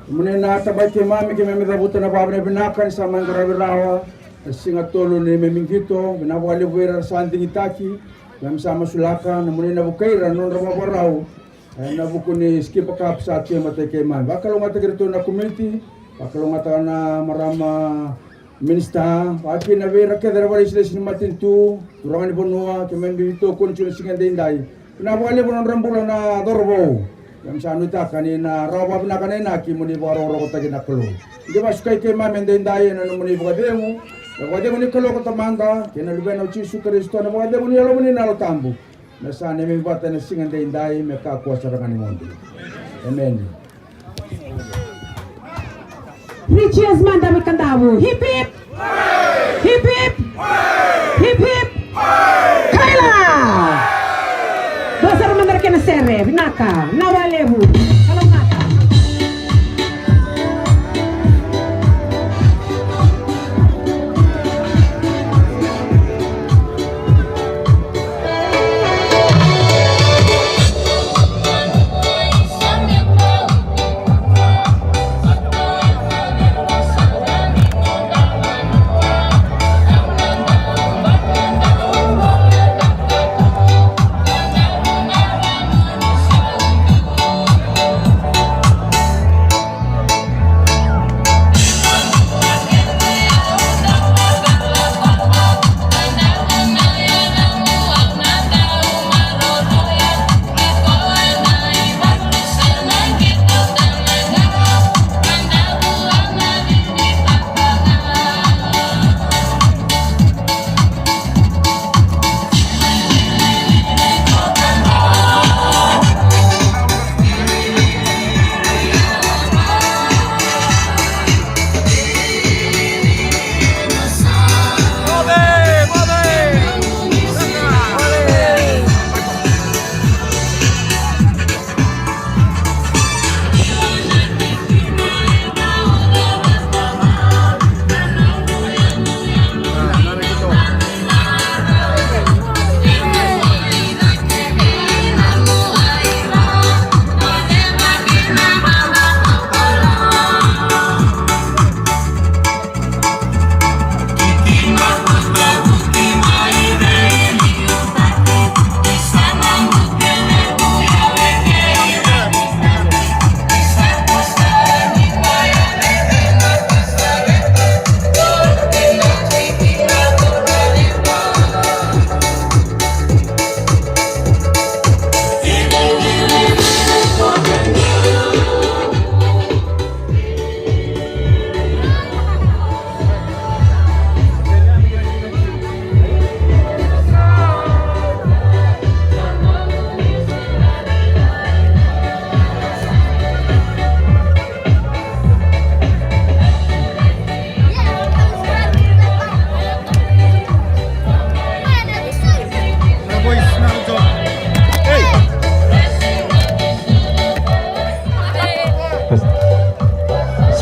Muni na tabai keimami, keimami cavuta na vavinavinaka ni sa mai qaravi rawa na siga tolu ni memi qito, vinaka vakalevu vei ira sa digitaki, keimami sa masulaka, na muni na vukai ira na nodra vavarau. Ena vuku ni Skipper Cup sa tu e matai keimami. Vakalougatataki iratou na komiti, vakalougatataka na marama Minisita, vakakina vei ira kece na vakailesilesi ni matanitu, turaga ni vanua, keimami veitokoni tiko na siga edaidai. Vinaka vakalevu na nodra bula na cauravou. Keimami sa nuitaka ni na rawa vakavinaka na inaki mo ni vakarokorokotaki na Kalou. Ni qai vakasukai keimami edaidai ena nomuni vakacegu, na vakacegu ni Kalou ko Tamada, kei na Luvena o Jisu Karisito, na vakacegu ni Yalomuni na Yalo Tabu. Me sa neimami vata ena siga edaidai me kakua sara ga ni mudu. Emeni. Three cheers mada me Kadavu. Hip hip. Hip hip. Hip hip. Kaila. Dua sara mada na kena sere. Vinaka. Vinaka vakalevu. Kalougata.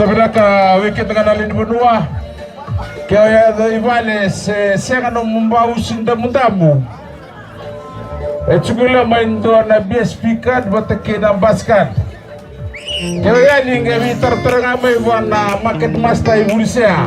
Sa vinaka vei keda ga na lewe ni vanua. Ke o yaco i vale se sega nomu bausi damudamu, e tukuna mai dua na B S P card vata kei na bus card. Ke o yani qai veitaratara ga mai vua na market master i Vunisea.